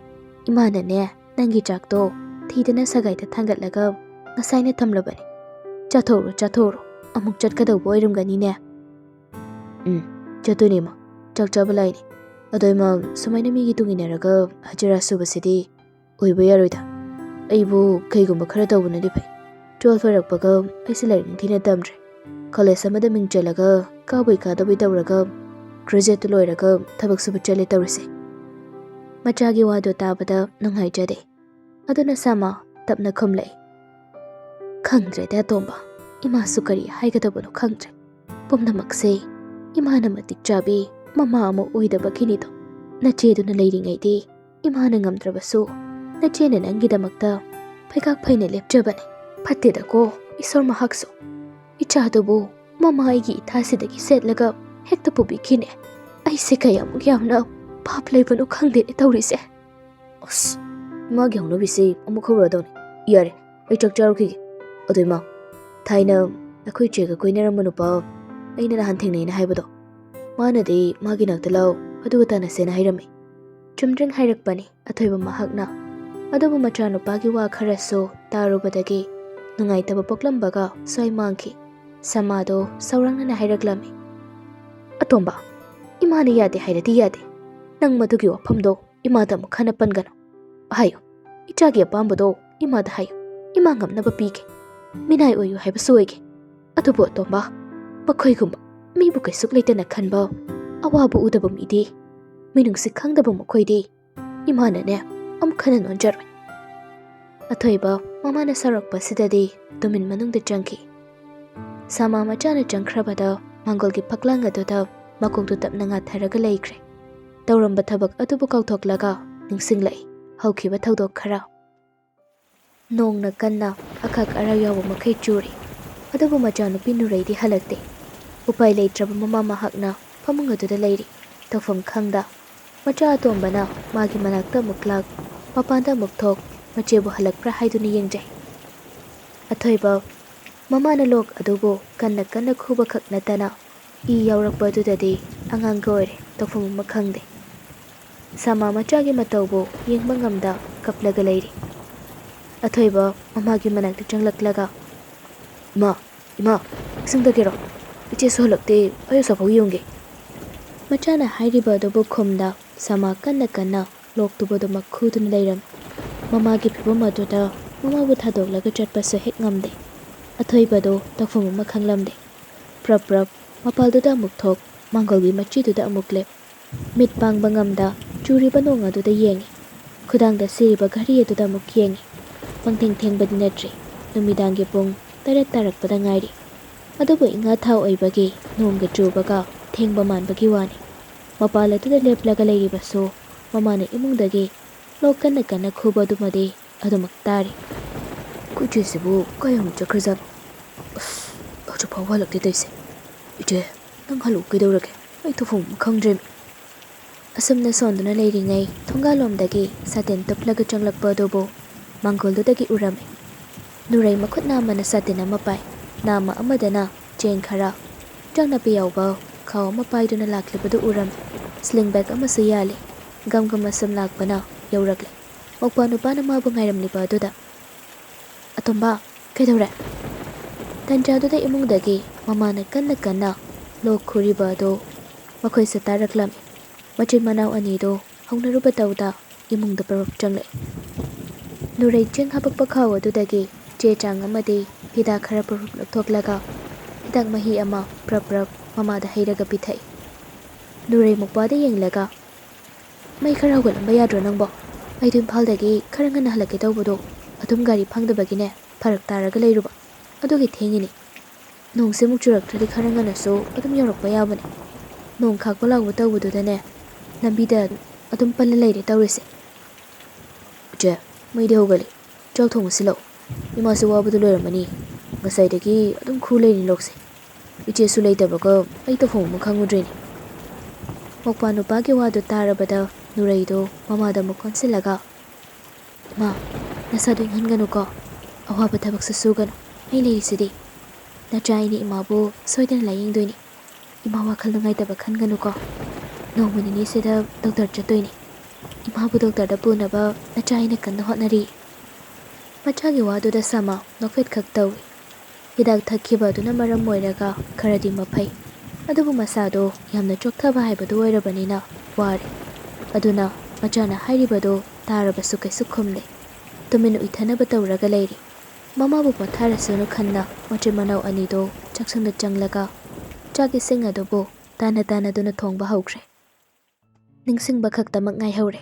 ꯏꯃꯥꯅꯅꯦ, ꯅꯪꯒꯤ ꯆꯥꯛꯇꯣ ꯊꯤꯗꯅ ꯁꯒꯥꯏꯗ ꯊꯥꯡꯒꯠꯂꯒ ꯉꯁꯥꯏꯅ ꯊꯝꯂꯕꯅꯤ꯫ ꯆꯥꯊꯣꯛꯎꯔꯣ, ꯆꯥꯊꯣꯛꯎꯔꯣ, ꯑꯃꯨꯛ ꯆꯠꯀꯗꯧꯕ ꯑꯣꯏꯔꯝꯒꯅꯤꯅꯦ꯫" "ꯎꯝ, ꯆꯠꯇꯣꯏꯅꯦ ꯏꯃꯥ꯫ ꯆꯥꯛ ꯆꯥꯕ ꯂꯥꯛꯏꯅꯦ꯫ ꯑꯗꯣ ꯏꯃꯥ, ꯁꯨꯃꯥꯏꯅ ꯃꯤꯒꯤ ꯇꯨꯡ ꯏꯟꯅꯔꯒ ꯍꯖꯤꯔꯥ ꯁꯨꯕꯁꯤꯗꯤ ꯑꯣꯏꯕ ꯌꯥꯔꯣꯏꯗ꯫ ꯑꯩꯕꯨ ꯀꯩꯒꯨꯝꯕ ꯈꯔ ꯇꯧꯕꯅꯗꯤ ꯐꯩ꯫ ꯇꯨꯋꯦꯜꯐ ꯂꯣꯏꯔꯛꯄꯒ ꯑꯩꯁꯦ ꯂꯥꯏꯔꯤꯛ ꯅꯤꯡꯊꯤꯅ ꯇꯝꯗ꯭ꯔꯦ꯫ ꯀꯣꯂꯦꯖ ꯑꯃꯗ ꯃꯤꯡ ꯆꯜꯂꯒ ꯀꯥꯕꯣꯏ ꯀꯥꯗꯕꯣꯏ ꯇꯧꯔꯒ ꯒ꯭ꯔꯦꯖꯨꯑꯦꯠꯇꯨ ꯂꯣꯏꯔꯒ ꯊꯕꯛ ꯁꯨꯕ ꯆꯠꯂꯦ ꯇꯧꯔꯤꯁꯦ꯫" ꯃꯆꯥꯒꯤ ꯋꯥꯗꯣ ꯇꯥꯕꯗ ꯅꯨꯡꯉꯥꯏꯖꯗꯦ꯫ ꯑꯗꯨꯅ ꯁꯃꯥ ꯇꯞꯅ ꯈꯨꯝꯂꯛꯏ, "ꯈꯪꯗ꯭ꯔꯦꯗ ꯑꯇꯣꯝꯕ, ꯏꯃꯥꯁꯨ ꯀꯔꯤ ꯍꯥꯏꯒꯗꯕꯅꯣ ꯈꯪꯗ꯭ꯔꯦ꯫ ꯄꯨꯝꯅꯃꯛꯁꯦ ꯏꯃꯥꯅ ꯃꯇꯤꯛ ꯆꯥꯕꯤ ꯃꯃꯥ ꯑꯃ ꯑꯣꯏꯗꯕꯒꯤꯅꯤꯗꯣ꯫ ꯅꯆꯦꯗꯨꯅ ꯂꯩꯔꯤꯉꯩꯗꯤ ꯏꯃꯥꯅ ꯉꯝꯗ꯭ꯔꯕꯁꯨ ꯅꯆꯦꯅ ꯅꯪꯒꯤꯗꯃꯛꯇ ꯐꯩꯒꯥꯛ ꯐꯩꯅ ꯂꯦꯞꯆꯕꯅꯤ꯫ ꯐꯠꯇꯦꯗꯀꯣ ꯏꯁꯣꯔ ꯃꯍꯥꯛꯁꯨ꯫ ꯏꯆꯥꯗꯨꯕꯨ ꯃꯃꯥ ꯑꯩꯒꯤ ꯏꯊꯥꯁꯤꯗꯒꯤ ꯁꯦꯠꯂꯒ ꯍꯦꯛꯇ ꯄꯨꯕꯤꯈꯤꯅꯦ꯫ ꯑꯩꯁꯦ ꯀꯌꯥꯃꯨꯛ ꯌꯥꯝꯅ ꯄꯥꯞ ꯂꯩꯕꯅꯣ ꯈꯪꯗꯦꯅꯦ ꯇꯧꯔꯤꯁꯦ꯫" "ꯑꯁ, ꯏꯃꯥꯒꯤ ꯍꯧꯅꯕꯤꯁꯤ ꯑꯃꯨꯛ ꯍꯧꯔꯛꯑꯗꯧꯅꯤ꯫ ꯌꯥꯔꯦ, ꯑꯩ ꯆꯥꯛ ꯆꯥꯔꯨꯈꯤꯒꯦ꯫ ꯑꯗꯣ ꯏꯃꯥ, ꯊꯥꯏꯅ ꯑꯩꯈꯣꯏ ꯆꯦꯒ ꯀꯣꯏꯅꯔꯝꯕ ꯅꯨꯄꯥ ꯑꯩꯅ ꯅꯍꯥꯟ ꯊꯦꯡꯅꯩꯅ ꯍꯥꯏꯕꯗꯣ, ꯃꯥꯅꯗꯤ ꯃꯥꯒꯤ ꯅꯥꯛꯇ ꯂꯥꯛꯑꯣ, ꯑꯗꯨꯒ ꯇꯥꯟꯅꯁꯦꯅ ꯍꯥꯏꯔꯝꯃꯤ꯫" ꯆꯨꯝꯗ꯭ꯔꯤꯡ ꯍꯥꯏꯔꯛꯄꯅꯤ ꯑꯊꯣꯏꯕ ꯃꯍꯥꯛꯅ꯫ ꯑꯗꯨꯕꯨ ꯃꯆꯥꯅꯨꯄꯥꯒꯤ ꯋꯥ ꯈꯔꯁꯨ ꯇꯥꯔꯨꯕꯗꯒꯤ ꯅꯨꯡꯉꯥꯏꯇꯕ ꯄꯣꯛꯂꯝꯕꯒ ꯁ꯭ꯋꯥꯏ ꯃꯥꯡꯈꯤ꯫ ꯁꯃꯥꯗꯣ ꯁꯧꯔꯥꯡꯅꯅ ꯍꯥꯏꯔꯛꯂꯝꯃꯤ, "ꯑꯇꯣꯝꯕ, ꯏꯃꯥꯅ ꯌꯥꯗꯦ ꯍꯥꯏꯔꯗꯤ ꯌꯥꯗꯦ꯫ ꯅꯪ ꯃꯗꯨꯒꯤ ꯋꯥꯐꯝꯗꯣ ꯏꯃꯥꯗ ꯑꯃꯨꯛ ꯍꯟꯅ ꯄꯟꯒꯅꯨ꯫ ꯍꯥꯏꯌꯨ, ꯏꯆꯥꯒꯤ ꯑꯄꯥꯝꯕꯗꯣ ꯏꯃꯥꯗ ꯍꯥꯏꯌꯨ, ꯏꯃꯥ ꯉꯝꯅꯕ ꯄꯤꯒꯦ꯫ ꯃꯤꯅꯥꯏ ꯑꯣꯏꯌꯨ ꯍꯥꯏꯕꯁꯨ ꯑꯣꯏꯒꯦ꯫ ꯑꯗꯨꯕꯨ ꯑꯇꯣꯝꯕ, ꯃꯈꯣꯏꯒꯨꯝꯕ ꯃꯤꯕꯨ ꯀꯩꯁꯨꯛ ꯂꯩꯇꯅ ꯈꯟꯕ, ꯑꯋꯥꯕ ꯎꯗꯕ ꯃꯤꯗꯤ, ꯃꯤꯅꯨꯡꯁꯤ ꯈꯪꯗꯕ ꯃꯈꯣꯏꯗꯤ ꯏꯃꯥꯅꯅꯦ ꯑꯃꯨꯛ ꯍꯟꯅ ꯅꯣꯟꯖꯔꯣꯏ꯫" ꯑꯊꯣꯏꯕ ꯃꯃꯥꯅ ꯁꯥꯎꯔꯛꯄꯁꯤꯗꯗꯤ ꯇꯨꯃꯤꯟ ꯃꯅꯨꯡꯗ ꯆꯪꯈꯤ꯫ ꯁꯃꯥ ꯃꯆꯥꯅ ꯆꯪꯈ꯭ꯔꯕꯗ ꯃꯥꯡꯒꯣꯜꯒꯤ ꯐꯛꯂꯥꯡ ꯑꯗꯨꯗ ꯃꯀꯣꯛꯇꯨ ꯇꯞꯅ ꯉꯥꯊꯔꯒ ꯂꯩꯈ꯭ꯔꯦ꯫ ꯇꯧꯔꯝꯕ ꯊꯕꯛ ꯑꯗꯨꯕꯨ ꯀꯥꯎꯊꯣꯛꯂꯒ ꯅꯤꯡꯁꯤꯡꯂꯛꯏ ꯍꯧꯈꯤꯕ ꯊꯧꯗꯣꯛ ꯈꯔ꯫ ꯅꯣꯡꯅ ꯀꯟꯅ ꯑꯈꯥꯛ ꯑꯔꯥꯛ ꯌꯥꯎꯕ ꯃꯈꯩ ꯆꯨꯔꯤ꯫ ꯑꯗꯨꯕꯨ ꯃꯆꯥꯅꯨꯄꯤ ꯅꯨꯔꯩꯗꯤ ꯍꯜꯂꯛꯇꯦ꯫ ꯎꯄꯥꯏ ꯂꯩꯇ꯭ꯔꯕ ꯃꯃꯥ ꯃꯍꯥꯛꯅ ꯐꯃꯨꯡ ꯑꯗꯨꯗ ꯂꯩꯔꯤ꯫ ꯇꯧꯐꯝ ꯈꯪꯗ ꯃꯆꯥ ꯑꯇꯣꯝꯕꯅ ꯃꯥꯒꯤ ꯃꯅꯥꯛꯇ ꯑꯃꯨꯛ ꯂꯥꯛ, ꯃꯄꯥꯟꯗ ꯑꯃꯨꯛ ꯊꯣꯛ, ꯃꯆꯦꯕꯨ ꯍꯜꯂꯛꯄ꯭ꯔꯥ ꯍꯥꯏꯗꯨꯅ ꯌꯦꯡꯖꯩ꯫ ꯑꯊꯣꯏꯕ ꯃꯃꯥꯅ ꯂꯣꯛ ꯑꯗꯨꯕꯨ ꯀꯟꯅ ꯀꯟꯅ ꯈꯨꯕꯈꯛ ꯅꯠꯇꯅ ꯏ ꯌꯥꯎꯔꯛꯄ ꯑꯗꯨꯗꯗꯤ ꯑꯉꯥꯡꯒ ꯑꯣꯏꯔꯦ, ꯇꯧꯐꯝ ꯑꯃ ꯈꯪꯗꯦ꯫ ꯁꯃꯥ ꯃꯆꯥꯒꯤ ꯃꯇꯧꯕꯨ ꯌꯦꯡꯕ ꯉꯝꯗ ꯀꯞꯂꯒ ꯂꯩꯔꯤ꯫ ꯑꯊꯣꯏꯕ ꯃꯃꯥꯒꯤ ꯃꯅꯥꯛꯇ ꯆꯪꯂꯛꯂꯒ, "ꯏꯃꯥ, ꯏꯃꯥ, ꯏꯁꯤꯡ ꯊꯛꯀꯦꯔꯣ?" "ꯏꯆꯦꯁꯨ ꯍꯜꯂꯛꯇꯦ, ꯑꯩ ꯑꯁꯥꯐꯥꯎ ꯌꯦꯡꯒꯦ꯫" ꯃꯆꯥꯅ ꯍꯥꯏꯔꯤꯕ ꯑꯗꯨꯕꯨ ꯈꯨꯝꯗ ꯁꯃꯥ ꯀꯟꯅ ꯀꯟꯅ ꯂꯣꯛ ꯇꯨꯕꯗꯨꯃꯛ ꯈꯨꯗꯨꯅ ꯂꯩꯔꯝꯃꯤ꯫ ꯃꯃꯥꯒꯤ ꯐꯤꯕꯝ ꯑꯗꯨꯗ ꯃꯃꯥꯕꯨ ꯊꯥꯗꯣꯛꯂꯒ ꯆꯠꯄꯁꯨ ꯍꯦꯛ ꯉꯝꯗꯦ꯫ ꯑꯊꯣꯏꯕꯗꯣ ꯇꯧꯐꯝ ꯑꯃ ꯈꯪꯂꯝꯗꯦ꯫ ꯄ꯭ꯔꯞ ꯄ꯭ꯔꯞ ꯃꯄꯥꯜꯗꯨꯗ ꯑꯃꯨꯛ ꯊꯣꯛ, ꯃꯥꯡꯒꯣꯜꯒꯤ ꯃꯆꯤꯗꯨꯗ ꯑꯃꯨꯛ ꯂꯦꯞ꯫ ꯃꯤꯠ ꯄꯥꯡꯕ ꯉꯝꯗ ꯆꯨꯔꯤꯕ ꯅꯣꯡ ꯑꯗꯨꯗ ꯌꯦꯡꯉꯤ꯫ ꯈꯨꯗꯥꯡꯗ ꯁꯤꯔꯤꯕ ꯘꯔꯤ ꯑꯗꯨꯗ ꯑꯃꯨꯛ ꯌꯦꯡꯉꯤ꯫ ꯄꯪꯊꯦꯡ ꯊꯦꯡꯕꯗꯤ ꯅꯠꯇ꯭ꯔꯤ꯫ ꯅꯨꯃꯤꯗꯥꯡꯒꯤ ꯄꯨꯡ ꯇꯔꯦꯠ ꯇꯥꯔꯛꯄꯗ ꯉꯥꯏꯔꯤ꯫ ꯑꯗꯨꯕꯨ ꯏꯉꯥ ꯊꯥ ꯑꯣꯏꯕꯒꯤ ꯅꯣꯡꯒ ꯆꯨꯕꯒ ꯊꯦꯡꯕ ꯃꯥꯟꯕꯒꯤ ꯋꯥꯅꯤ꯫ ꯃꯄꯥꯜ ꯑꯗꯨꯗ ꯂꯦꯞꯂꯒ ꯂꯩꯔꯤꯕꯁꯨ ꯃꯃꯥꯅ ꯏꯃꯨꯡꯗꯒꯤ ꯂꯣꯛ ꯀꯟꯅ ꯀꯟꯅ ꯈꯨꯕ ꯑꯗꯨꯃꯗꯤ ꯑꯗꯨꯃꯛ ꯇꯥꯔꯤ꯫ "ꯑꯩꯈꯣꯏ ꯏꯆꯦꯁꯤꯕꯨ ꯀꯥꯏ ꯑꯃꯨꯛ ꯆꯠꯈ꯭ꯔꯖꯥꯠꯅꯣ? ꯑꯁ, ꯍꯧꯖꯤꯛ ꯐꯥꯎꯕ ꯍꯜꯂꯛꯇꯦ ꯇꯧꯔꯤꯁꯦ꯫ ꯏꯆꯦ, ꯅꯪ ꯍꯜꯂꯛꯎ ꯀꯩꯗꯧꯔꯒꯦ? ꯑꯩ ꯇꯧꯐꯝ ꯑꯃ ꯈꯪꯗ꯭ꯔꯦꯃꯤ꯫" ꯑꯁꯨꯝꯅ ꯁꯣꯟꯗꯨꯅ ꯂꯩꯔꯤꯉꯩ ꯊꯣꯡꯒꯥꯜꯂꯣꯝꯗꯒꯤ ꯁꯥꯇꯤꯟ ꯇꯨꯞꯂꯒ ꯆꯪꯂꯛꯄ ꯑꯗꯨꯕꯨ ꯃꯥꯡꯒꯣꯜꯗꯨꯗꯒꯤ ꯎꯔꯝꯃꯤ꯫ ꯅꯨꯔꯩ ꯃꯈꯨꯠ ꯅꯥꯝꯃꯅ ꯁꯥꯇꯤꯟ ꯑꯃ ꯄꯥꯏ, ꯅꯥꯝꯃ ꯑꯃꯗꯅ ꯆꯦꯡ ꯈꯔ, ꯏꯟꯖꯥꯡ ꯅꯥꯄꯤ ꯌꯥꯎꯕ ꯈꯥꯎ ꯑꯃ ꯄꯥꯏꯗꯨꯅ ꯂꯥꯛꯂꯤꯕꯗꯨ ꯎꯔꯝꯃꯤ꯫ ꯁ꯭ꯂꯤꯡ ꯕꯦꯒ ꯑꯃꯁꯨ ꯌꯥꯜꯂꯤ꯫ ꯒꯝ ꯒꯝ ꯑꯁꯨꯝ ꯂꯥꯛꯄꯅ ꯌꯧꯔꯛꯂꯦ꯫ ꯃꯧꯄ꯭ꯋꯥ ꯅꯨꯄꯥꯅ ꯃꯥꯕꯨ ꯉꯥꯏꯔꯝꯂꯤꯕ ꯑꯗꯨꯗ, "ꯑꯇꯣꯝꯕ, ꯀꯩꯗꯧꯔꯦ?" ꯇꯟꯖꯥꯗꯨꯗ ꯏꯃꯨꯡꯗꯒꯤ ꯃꯃꯥꯅ ꯀꯟꯅ ꯀꯟꯅ ꯂꯣꯛ ꯈꯨꯔꯤꯕ ꯑꯗꯨ ꯃꯈꯣꯏꯁꯨ ꯇꯥꯔꯛꯂꯝꯃꯤ꯫ ꯃꯆꯤꯟ ꯃꯅꯥꯎ ꯑꯅꯤꯗꯨ ꯍꯧꯅꯔꯨꯕ ꯇꯧꯗ ꯏꯃꯨꯡꯗ ꯄꯔꯞ ꯆꯪꯂꯛꯏ꯫ ꯅꯨꯔꯩ ꯆꯦꯡ ꯍꯥꯄꯛꯄ ꯈꯥꯎ ꯑꯗꯨꯗꯒꯤ ꯆꯦ ꯆꯥꯡ ꯑꯃꯗꯤ ꯍꯤꯗꯥꯛ ꯈꯔ ꯄꯔꯞ ꯂꯧꯊꯣꯛꯂꯒ ꯍꯤꯗꯥꯛ ꯃꯍꯤ ꯑꯃ ꯄ꯭ꯔꯞ ꯄ꯭ꯔꯞ ꯃꯃꯥꯗ ꯍꯩꯔꯒ ꯄꯤꯊꯛꯏ꯫ ꯅꯨꯔꯩ ꯃꯧꯄ꯭ꯋꯥꯗ ꯌꯦꯡꯂꯒ, "ꯃꯩ ꯈꯔ ꯍꯧꯒꯠꯂꯝꯕ ꯌꯥꯗ꯭ꯔꯣ ꯅꯪꯕꯣ? ꯑꯩꯗꯣ ꯏꯝꯐꯥꯜꯗꯒꯤ ꯈꯔ ꯉꯟꯅ ꯍꯜꯂꯛꯀꯦ ꯇꯧꯕꯗꯣ, ꯑꯗꯨꯝ ꯒꯥꯔꯤ ꯐꯪꯗꯕꯒꯤꯅꯦ ꯐꯔꯛ ꯇꯥꯔꯒ ꯂꯩꯔꯨꯕ, ꯑꯗꯨꯒꯤ ꯊꯦꯡꯉꯤꯅꯦ꯫ ꯅꯣꯡꯁꯦ ꯑꯃꯨꯛ ꯆꯨꯔꯛꯇ꯭ꯔꯗꯤ ꯈꯔ ꯉꯟꯅꯁꯨ ꯑꯗꯨꯝ ꯌꯧꯔꯛꯄ ꯌꯥꯕꯅꯦ꯫ ꯅꯣꯡ ꯈꯥꯛꯄ ꯂꯥꯎꯕ ꯇꯧꯕꯗꯨꯗꯅꯦ ꯂꯝꯕꯤꯗ ꯑꯗꯨꯝ ꯄꯜꯂ ꯂꯩꯔꯦ ꯇꯧꯔꯤꯁꯦ꯫" "ꯏꯆꯦ, ꯃꯩꯗꯤ ꯍꯧꯒꯠꯂꯤ꯫ ꯆꯥꯛ ꯊꯣꯡꯉꯁꯤ ꯂꯥꯛꯑꯣ꯫ ꯏꯃꯥꯁꯨ ꯋꯥꯕꯗ ꯂꯣꯏꯔꯝꯃꯅꯤ꯫ ꯉꯁꯥꯏꯗꯒꯤ ꯑꯗꯨꯝ ꯈꯨ ꯂꯩꯔꯤꯅꯤ ꯂꯣꯛꯁꯦ꯫ ꯏꯆꯦꯁꯨ ꯂꯩꯇꯕꯒ ꯑꯩ ꯇꯧꯐꯝ ꯑꯃ ꯈꯪꯉꯨꯗ꯭ꯔꯦꯅꯦ꯫" ꯃꯧꯄ꯭ꯋꯥ ꯅꯨꯄꯥꯒꯤ ꯋꯥꯗꯨ ꯇꯥꯔꯕꯗ ꯅꯨꯔꯩꯗꯣ ꯃꯃꯥꯗ ꯑꯃꯨꯛ ꯑꯣꯟꯁꯤꯜꯂꯒ, "ꯏꯃꯥ, ꯅꯁꯥꯗꯣ ꯏꯪꯍꯟꯒꯅꯨꯀꯣ꯫ ꯑꯋꯥꯕ ꯊꯕꯛꯁꯨ ꯁꯨꯒꯅꯨ꯫ ꯑꯩ ꯂꯩꯔꯤꯁꯤꯗꯤ꯫ ꯅꯆꯥ ꯑꯩꯅ ꯏꯃꯥꯕꯨ ꯁꯣꯏꯗꯅ ꯂꯥꯌꯦꯡꯗꯣꯏꯅꯤ꯫ ꯏꯃꯥ ꯋꯥꯈꯜ ꯅꯨꯡꯉꯥꯏꯇꯕ ꯈꯟꯒꯅꯨꯀꯣ꯫ ꯅꯣꯡꯃ ꯅꯤꯅꯤꯁꯤꯗ ꯗꯣꯛꯇꯔ ꯆꯠꯇꯣꯏꯅꯤ꯫ ꯏꯃꯥꯕꯨ ꯗꯣꯛꯇꯔꯗ ꯄꯨꯅꯕ ꯅꯆꯥ ꯑꯩꯅ ꯀꯟꯅ ꯍꯣꯠꯅꯔꯤ꯫" ꯃꯆꯥꯒꯤ ꯋꯥꯗꯨꯗ ꯁꯃꯥ ꯅꯣꯛꯐꯦꯠ ꯈꯛ ꯇꯧꯏ꯫ ꯍꯤꯗꯥꯛ ꯊꯛꯈꯤꯕ ꯑꯗꯨꯅ ꯃꯔꯝ ꯑꯣꯏꯔꯒ ꯈꯔꯗꯤ ꯃꯐꯩ꯫ ꯑꯗꯨꯕꯨ ꯃꯁꯥꯗꯣ ꯌꯥꯝꯅ ꯆꯣꯛꯊꯕ ꯍꯥꯏꯕꯗꯨ ꯑꯣꯏꯔꯕꯅꯤꯅ ꯋꯥꯔꯦ꯫ ꯑꯗꯨꯅ ꯃꯆꯥꯅ ꯍꯥꯏꯔꯤꯕꯗꯨ ꯇꯥꯔꯕꯁꯨ ꯀꯩꯁꯨ ꯈꯨꯝꯗꯦ꯫ ꯇꯨꯃꯤꯟ ꯎꯏꯊꯅꯕ ꯇꯧꯔꯒ ꯂꯩꯔꯤ꯫ ꯃꯃꯥꯕꯨ ꯄꯣꯊꯥꯔꯁꯅꯨ ꯈꯟꯅ ꯃꯆꯤꯟ ꯃꯅꯥꯎ ꯑꯅꯤꯗꯣ ꯆꯥꯛꯁꯪꯗ ꯆꯪꯂꯒ ꯆꯥꯛ ꯏꯁꯤꯡ ꯑꯗꯨꯕꯨ ꯇꯥꯟꯅ ꯇꯥꯟꯅꯗꯨꯅ ꯊꯣꯡꯕ ꯍꯧꯈ꯭ꯔꯦ꯫ ꯅꯤꯡꯁꯤꯡꯕ ꯈꯛꯇꯃꯛ ꯉꯥꯏꯍꯧꯔꯦ꯫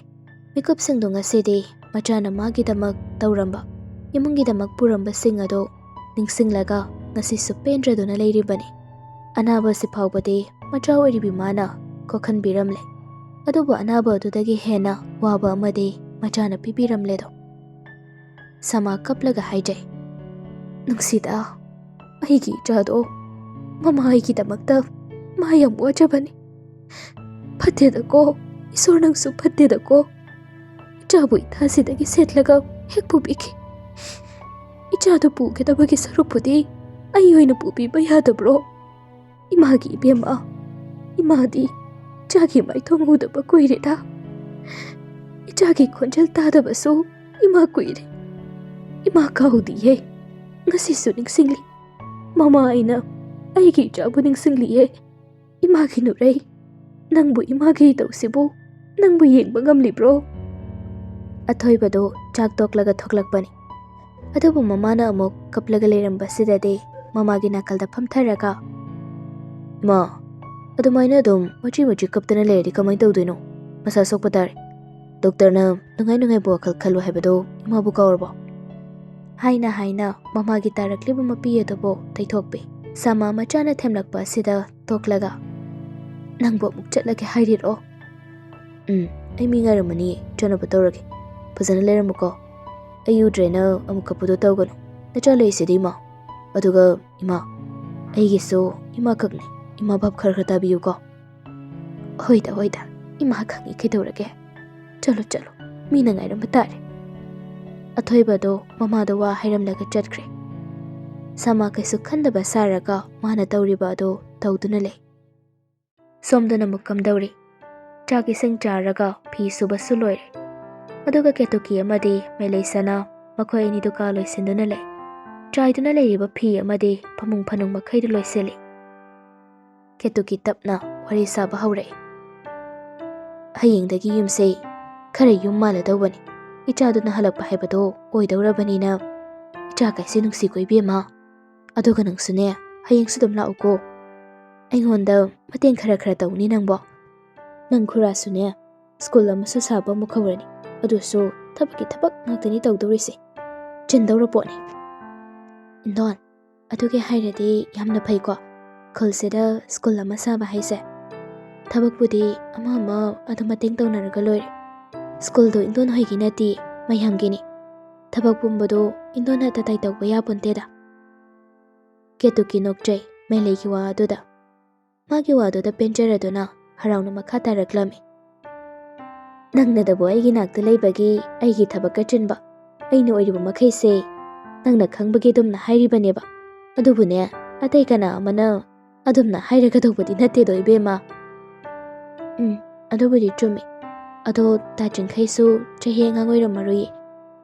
ꯃꯤꯀꯨꯞꯁꯤꯡꯗꯣ ꯉꯁꯤꯗꯤ ꯃꯆꯥꯅ ꯃꯥꯒꯤꯗꯃꯛ ꯇꯧꯔꯝꯕ, ꯏꯃꯨꯡꯒꯤꯗꯃꯛ ꯄꯨꯔꯝꯕꯁꯤꯡ ꯑꯗꯣ ꯅꯤꯡꯁꯤꯡꯂꯒ ꯉꯁꯤꯁꯨ ꯄꯦꯟꯗ꯭ꯔꯗꯨꯅ ꯂꯩꯔꯤꯕꯅꯤ꯫ ꯑꯅꯥꯕꯁꯤ ꯐꯥꯎꯕꯗꯤ ꯃꯆꯥ ꯑꯣꯏꯔꯤꯕꯤ ꯃꯥꯅ ꯀꯣꯛꯍꯟꯕꯤꯔꯝꯂꯦ꯫ ꯑꯗꯨꯕꯨ ꯑꯅꯥꯕ ꯑꯗꯨꯗꯒꯤ ꯍꯦꯟꯅ ꯋꯥꯕ ꯑꯃꯗꯤ ꯃꯆꯥꯅ ꯄꯤꯕꯤꯔꯝꯂꯦꯗꯣ꯫ ꯁꯃꯥ ꯀꯞꯂꯒ ꯍꯥꯏꯖꯩ, "ꯅꯨꯡꯁꯤꯗ, ꯑꯩꯒꯤ ꯏꯆꯥꯗꯣ ꯃꯃꯥ ꯑꯩꯒꯤꯗꯃꯛꯇ ꯃꯥ ꯌꯥꯝ ꯋꯥꯖꯕꯅꯤ꯫ ꯐꯠꯇꯦꯗꯀꯣ, ꯏꯁꯣꯔ ꯅꯪꯁꯨ ꯐꯠꯇꯦꯗꯀꯣ꯫ ꯏꯆꯥꯕꯨ ꯏꯊꯥꯁꯤꯗꯒꯤ ꯁꯦꯠꯂꯒ ꯍꯦꯛ ꯄꯨꯕꯤꯈꯤ꯫ ꯏꯆꯥꯗꯨ ꯄꯨꯒꯗꯕꯒꯤ ꯁꯔꯨꯛꯄꯨꯗꯤ ꯑꯩ ꯑꯣꯏꯅ ꯄꯨꯕꯤꯕ ꯌꯥꯗꯕ꯭ꯔꯣ? ꯏꯃꯥꯒꯤ ꯏꯕꯦꯝꯃ, ꯏꯃꯥꯗꯤ ꯏꯆꯥꯒꯤ ꯃꯥꯏꯊꯣꯡ ꯎꯗꯕ ꯀꯨꯏꯔꯦꯗ꯫ ꯏꯆꯥꯒꯤ ꯈꯣꯟꯖꯦꯜ ꯇꯥꯗꯕꯁꯨ ꯏꯃꯥ ꯀꯨꯏꯔꯦ꯫ ꯏꯃꯥ ꯀꯥꯎꯗꯤꯌꯦ, ꯉꯁꯤꯁꯨ ꯅꯤꯡꯁꯤꯡꯂꯤ꯫ ꯃꯃꯥ ꯑꯩꯅ ꯑꯩꯒꯤ ꯏꯆꯥꯕꯨ ꯅꯤꯡꯁꯤꯡꯂꯤꯌꯦ꯫ ꯏꯃꯥꯒꯤ ꯅꯨꯔꯩ, ꯅꯪꯕꯨ ꯏꯃꯥꯒꯤ ꯏꯇꯧꯁꯤꯕꯨ ꯅꯪꯕꯨ ꯌꯦꯡꯕ ꯉꯝꯂꯤꯕ꯭ꯔꯣ?" ꯑꯊꯣꯏꯕꯗꯨ ꯆꯥꯛ ꯇꯣꯛꯂꯒ ꯊꯣꯛꯂꯛꯄꯅꯤ꯫ ꯑꯗꯨꯕꯨ ꯃꯃꯥꯅ ꯑꯃꯨꯛ ꯀꯞꯂꯒ ꯂꯩꯔꯝꯕꯁꯤꯗꯗꯤ ꯃꯃꯥꯒꯤ ꯅꯥꯀꯜꯗ ꯐꯝꯊꯔꯒ, "ꯏꯃꯥ, ꯑꯗꯨꯃꯥꯏꯅ ꯑꯗꯨꯝ ꯃꯆꯤ ꯃꯆꯤ ꯀꯞꯇꯅ ꯂꯩꯔꯗꯤ ꯀꯃꯥꯏꯅ ꯇꯧꯗꯣꯏꯅꯣ? ꯃꯁꯥ ꯁꯣꯛꯄ ꯇꯥꯔꯦ꯫ ꯗꯣꯛꯇꯔꯅ ꯅꯨꯡꯉꯥꯏ ꯅꯨꯡꯉꯥꯏꯕ ꯋꯥꯈꯜ ꯈꯜꯂꯨ ꯍꯥꯏꯕꯗꯣ ꯏꯃꯥꯕꯨ ꯀꯥꯎꯔꯕꯣ?" ꯍꯥꯏꯅ ꯍꯥꯏꯅ ꯃꯃꯥꯒꯤ ꯇꯥꯔꯛꯂꯤꯕ ꯃꯄꯤ ꯑꯗꯨꯕꯨ ꯇꯩꯊꯣꯛꯄꯤ꯫ ꯁꯃꯥ ꯃꯆꯥꯅ ꯊꯦꯝꯂꯛꯄ ꯑꯁꯤꯗ ꯇꯣꯛꯂꯒ, "ꯅꯪꯕꯨ ꯑꯃꯨꯛ ꯆꯠꯂꯒꯦ ꯍꯥꯏꯔꯤꯔꯣ?" "ꯎꯝ, ꯑꯩ ꯃꯤ ꯉꯥꯏꯔꯝꯃꯅꯤ, ꯆꯠꯅꯕ ꯇꯧꯔꯒꯦ꯫ ꯐꯖꯅ ꯂꯩꯔꯝꯃꯨꯀꯣ꯫ ꯑꯩ ꯎꯗ꯭ꯔꯦꯅ ꯑꯃꯨꯛ ꯀꯞꯄꯗꯣ ꯇꯧꯒꯅꯨ꯫ ꯅꯆꯥ ꯂꯩꯁꯤꯗꯤ ꯏꯃꯥ꯫ ꯑꯗꯨꯒ ꯏꯃꯥ, ꯑꯩꯒꯤꯁꯨ ꯏꯃꯥ ꯈꯛꯅꯤ꯫ ꯏꯃꯥ ꯚꯥꯞ ꯈꯔ ꯈꯔ ꯇꯥꯕꯤꯌꯨꯀꯣ꯫" "ꯍꯣꯏꯗ, ꯍꯣꯏꯗ, ꯏꯃꯥ ꯈꯪꯉꯤ ꯀꯩꯗꯧꯔꯒꯦ꯫ ꯆꯠꯂꯣ, ꯆꯠꯂꯣ, ꯃꯤꯅ ꯉꯥꯏꯔꯝꯕ ꯇꯥꯔꯦ꯫" ꯑꯊꯣꯏꯕꯗꯣ ꯃꯃꯥꯗ ꯋꯥ ꯍꯥꯏꯔꯝꯂꯒ ꯆꯠꯈ꯭ꯔꯦ꯫ ꯁꯃꯥ ꯀꯩꯁꯨ ꯈꯟꯗꯕ ꯁꯥꯔꯒ ꯃꯥꯅ ꯇꯧꯔꯤꯕ ꯑꯗꯨ ꯇꯧꯗꯨꯅ ꯂꯩ꯫ ꯁꯣꯝꯗꯅ ꯑꯃꯨꯛ ꯀꯝꯗꯧꯔꯤ? ꯆꯥꯛ ꯏꯁꯤꯡ ꯆꯥꯔꯒ ꯐꯤ ꯁꯨꯕꯁꯨ ꯂꯣꯏꯔꯦ꯫ ꯑꯗꯨꯒ ꯀꯦꯇꯨꯀꯤ ꯑꯃꯗꯤ ꯃꯦꯂꯩꯁꯅꯥ ꯃꯈꯣꯏ ꯑꯅꯤꯗꯨ ꯀꯥ ꯂꯣꯏꯁꯤꯟꯗꯨꯅ ꯂꯩ꯫ ꯆꯥꯏꯗꯨꯅ ꯂꯩꯔꯤꯕ ꯐꯤ ꯑꯃꯗꯤ ꯐꯃꯨꯡ ꯐꯅꯨꯡ ꯃꯈꯩꯗꯨ ꯂꯣꯏꯁꯤꯜꯂꯤ꯫ ꯀꯦꯇꯨꯀꯤ ꯇꯞꯅ ꯋꯥꯔꯤ ꯁꯥꯕ ꯍꯧꯔꯛꯏ꯫ "ꯍꯌꯦꯡꯗꯒꯤ ꯌꯨꯝꯁꯦ ꯈꯔ ꯌꯨꯝ ꯃꯥꯜꯂꯗꯧꯕꯅꯤ꯫ ꯏꯆꯥꯗꯨꯅ ꯍꯜꯂꯛꯄ ꯍꯥꯏꯕꯗꯣ ꯑꯣꯏꯗꯧꯔꯕꯅꯤꯅ ꯏꯆꯥ ꯀꯥꯏꯁꯦ ꯅꯨꯡꯁꯤꯀꯣ ꯏꯕꯦꯝꯃ꯫ ꯑꯗꯨꯒ ꯅꯪꯁꯨꯅꯦ, ꯍꯌꯦꯡꯁꯨ ꯑꯗꯨꯝ ꯂꯥꯛꯎꯀꯣ꯫ ꯑꯩꯉꯣꯟꯗ ꯃꯇꯦꯡ ꯈꯔ ꯈꯔ ꯇꯧꯅꯤ ꯅꯪꯕꯣ꯫ ꯅꯪ ꯈꯨꯔꯥꯁꯨꯅꯦ, ꯁ꯭ꯀꯨꯜ ꯑꯃꯁꯨ ꯁꯥꯕ ꯑꯃꯨꯛ ꯍꯧꯔꯅꯤ꯫ ꯑꯗꯨꯁꯨ ꯊꯕꯛꯀꯤ ꯊꯕꯛ ꯉꯥꯛꯇꯅꯤ ꯇꯧꯗꯧꯔꯤꯁꯦ꯫ ꯆꯤꯟꯗꯧꯔ ꯄꯣꯠꯅꯤ꯫ ꯏꯟꯗꯣꯟ, ꯑꯗꯨꯒꯤ ꯍꯥꯏꯔꯗꯤ ꯌꯥꯝꯅ ꯐꯩꯀꯣ, ꯈꯨꯜꯁꯤꯗ ꯁ꯭ꯀꯨꯜ ꯑꯃ ꯁꯥꯕ ꯍꯥꯏꯁꯦ꯫ ꯊꯕꯛꯄꯨꯗꯤ ꯑꯃ ꯑꯃ ꯑꯗꯨꯝ ꯃꯇꯦꯡ ꯇꯧꯅꯔꯒ ꯂꯣꯏꯔꯦ꯫ ꯁ꯭ꯀꯨꯜꯗꯣ ꯏꯟꯗꯣꯟ ꯍꯣꯏꯒꯤ ꯅꯠꯇꯦ, ꯃꯌꯥꯝꯒꯤꯅꯤ꯫ ꯊꯕꯛ ꯄꯨꯝꯕꯗꯣ ꯏꯟꯗꯣꯟꯅ ꯇꯇꯥꯏ ꯇꯧꯕ ꯌꯥꯄꯣꯟꯇꯦꯗ꯫" ꯀꯦꯇꯨꯀꯤ ꯅꯣꯛꯆꯩ ꯃꯦꯂꯩꯒꯤ ꯋꯥ ꯑꯗꯨꯗ꯫ ꯃꯥꯒꯤ ꯋꯥꯗꯨꯗ ꯄꯦꯟꯖꯔꯗꯨꯅ ꯍꯔꯥꯎꯅ ꯃꯈꯥ ꯇꯥꯔꯛꯂꯝꯃꯤ꯫ "ꯅꯪꯅꯗꯕꯨ ꯑꯩꯒꯤ ꯅꯥꯛꯇ ꯂꯩꯕꯒꯤ ꯑꯩꯒꯤ ꯊꯕꯛ ꯑꯆꯤꯟꯕ ꯑꯩꯅ ꯑꯣꯏꯔꯤꯕ ꯃꯈꯩꯁꯦ ꯅꯪꯅ ꯈꯪꯕꯒꯤ ꯑꯗꯨꯝꯅ ꯍꯥꯏꯔꯤꯕꯅꯦꯕ꯫ ꯑꯗꯨꯕꯨꯅꯦ, ꯑꯇꯩ ꯀꯅꯥ ꯑꯃꯅ ꯑꯗꯨꯝꯅ ꯍꯥꯏꯔꯒꯗꯧꯕꯗꯤ ꯅꯠꯇꯦꯗꯣ ꯏꯕꯦꯝꯃ꯫" "ꯎꯝ, ꯑꯗꯨꯕꯨꯗꯤ ꯆꯨꯝꯃꯤ꯫ ꯑꯗꯣ ꯇꯥꯆꯤꯡꯈꯩꯁꯨ ꯆꯍꯤ ꯑꯉꯥꯡ ꯑꯣꯏꯔꯝꯃꯔꯣꯏꯌꯦ꯫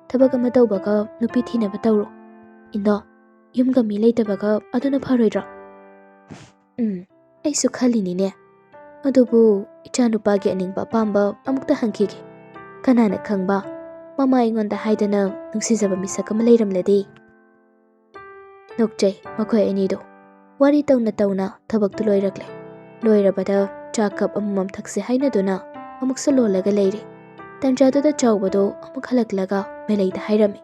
ꯊꯕꯛ ꯑꯃ ꯇꯧꯕꯒ ꯅꯨꯄꯤ ꯊꯤꯅꯕ ꯇꯧꯔꯣ꯫ ꯏꯟꯗꯣ, ꯌꯨꯝꯒ ꯃꯤ ꯂꯩꯇꯕꯒ ꯑꯗꯨꯅ ꯐꯔꯣꯏꯗ꯭ꯔꯣ?" "ꯎꯝ, ꯑꯩꯁꯨ ꯈꯜꯂꯤꯅꯤꯅꯦ꯫ ꯑꯗꯨꯕꯨ ꯏꯆꯥꯅꯨꯄꯥꯒꯤ ꯑꯅꯤꯡꯕ ꯑꯄꯥꯝꯕ ꯑꯃꯨꯛꯇ ꯍꯪꯈꯤꯒꯦ꯫ ꯀꯅꯥꯅ ꯈꯪꯕ, ꯃꯃꯥ ꯑꯩꯉꯣꯟꯗ ꯍꯥꯏꯗꯅ ꯅꯨꯡꯁꯤꯖꯕ ꯃꯤꯁꯛ ꯑꯃ ꯂꯩꯔꯝꯂꯗꯤ꯫" ꯅꯣꯛꯆꯩ ꯃꯈꯣꯏ ꯑꯅꯤꯗꯣ꯫ ꯋꯥꯔꯤ ꯇꯧꯅ ꯇꯧꯅ ꯊꯕꯛꯇꯨ ꯂꯣꯏꯔꯛꯂꯦ꯫ ꯂꯣꯏꯔꯕꯗ ꯆꯥ ꯀꯞ ꯑꯃꯃꯝ ꯊꯛꯁꯦ ꯍꯥꯏꯅꯗꯨꯅ ꯑꯃꯨꯛꯁꯨ ꯂꯣꯜꯂꯒ ꯂꯩꯔꯦ꯫ ꯇꯟꯖꯥꯗꯨꯗ ꯆꯥꯎꯕꯗꯣ ꯑꯃꯨꯛ ꯍꯜꯂꯛꯂꯒ ꯃꯦꯂꯩꯗ ꯍꯥꯏꯔꯝꯃꯤ꯫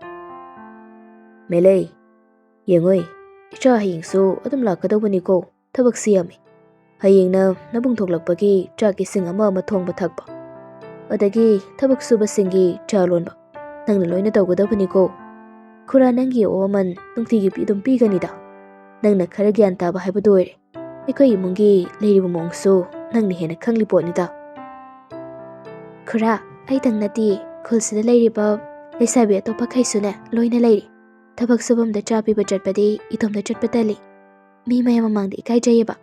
"ꯃꯦꯂꯩ, ꯌꯦꯡꯉꯨꯏ, ꯏꯆꯥ ꯍꯌꯦꯡꯁꯨ ꯑꯗꯨꯝ ꯂꯥꯛꯀꯗꯧꯕꯅꯤꯀꯣ꯫ ꯊꯕꯛꯁꯤ ꯌꯥꯝꯃꯤ꯫ ꯍꯌꯦꯡꯅ ꯅꯕꯨꯡ ꯊꯣꯛꯂꯛꯄꯒꯤ ꯆꯥꯛ ꯏꯁꯤꯡ ꯑꯃ ꯑꯃ ꯊꯣꯡꯕ ꯊꯛꯄ, ꯑꯗꯒꯤ ꯊꯕꯛ ꯁꯨꯕꯁꯤꯡꯒꯤ ꯆꯥ ꯂꯣꯟꯕ ꯅꯪꯅ ꯂꯣꯏꯅ ꯇꯧꯒꯗꯕꯅꯤꯀꯣ꯫ ꯈꯨꯔꯥ ꯅꯪꯒꯤ ꯑꯣ ꯑꯃꯟ ꯅꯨꯡꯇꯤꯒꯤ ꯄꯤ-, ꯑꯗꯨꯝ ꯄꯤꯒꯅꯤꯗ꯫ ꯅꯪꯅ ꯈꯔ ꯒ꯭ꯌꯥꯟ ꯇꯥꯕ ꯍꯥꯏꯕꯗꯨ ꯑꯣꯏꯔꯦ꯫ ꯑꯩꯈꯣꯏ ꯏꯃꯨꯡꯒꯤ ꯂꯩꯔꯤꯕ ꯃꯑꯣꯡꯁꯨ ꯅꯪꯅ ꯍꯦꯟꯅ ꯈꯪꯂꯤ ꯄꯣꯠꯅꯤꯗ꯫" "ꯈꯨꯔꯥ, ꯑꯩꯇꯪ ꯅꯠꯇꯦ, ꯈꯨꯜꯁꯤꯗ ꯂꯩꯔꯤꯕ ꯂꯩꯁꯥꯕꯤ ꯑꯇꯣꯞꯄꯈꯩꯁꯨꯅꯦ ꯂꯣꯏꯅ ꯂꯩꯔꯤ꯫ ꯊꯕꯛ ꯁꯨꯐꯝꯗ ꯆꯥ ꯄꯤꯕ ꯆꯠꯄꯗꯤ ꯏꯇꯣꯝꯇ ꯆꯠꯄ ꯇꯜꯂꯤ꯫ ꯃꯤ ꯃꯌꯥꯝ ꯃꯃꯥꯡꯗ ꯏꯀꯥꯏꯖꯩꯌꯦꯕ꯫"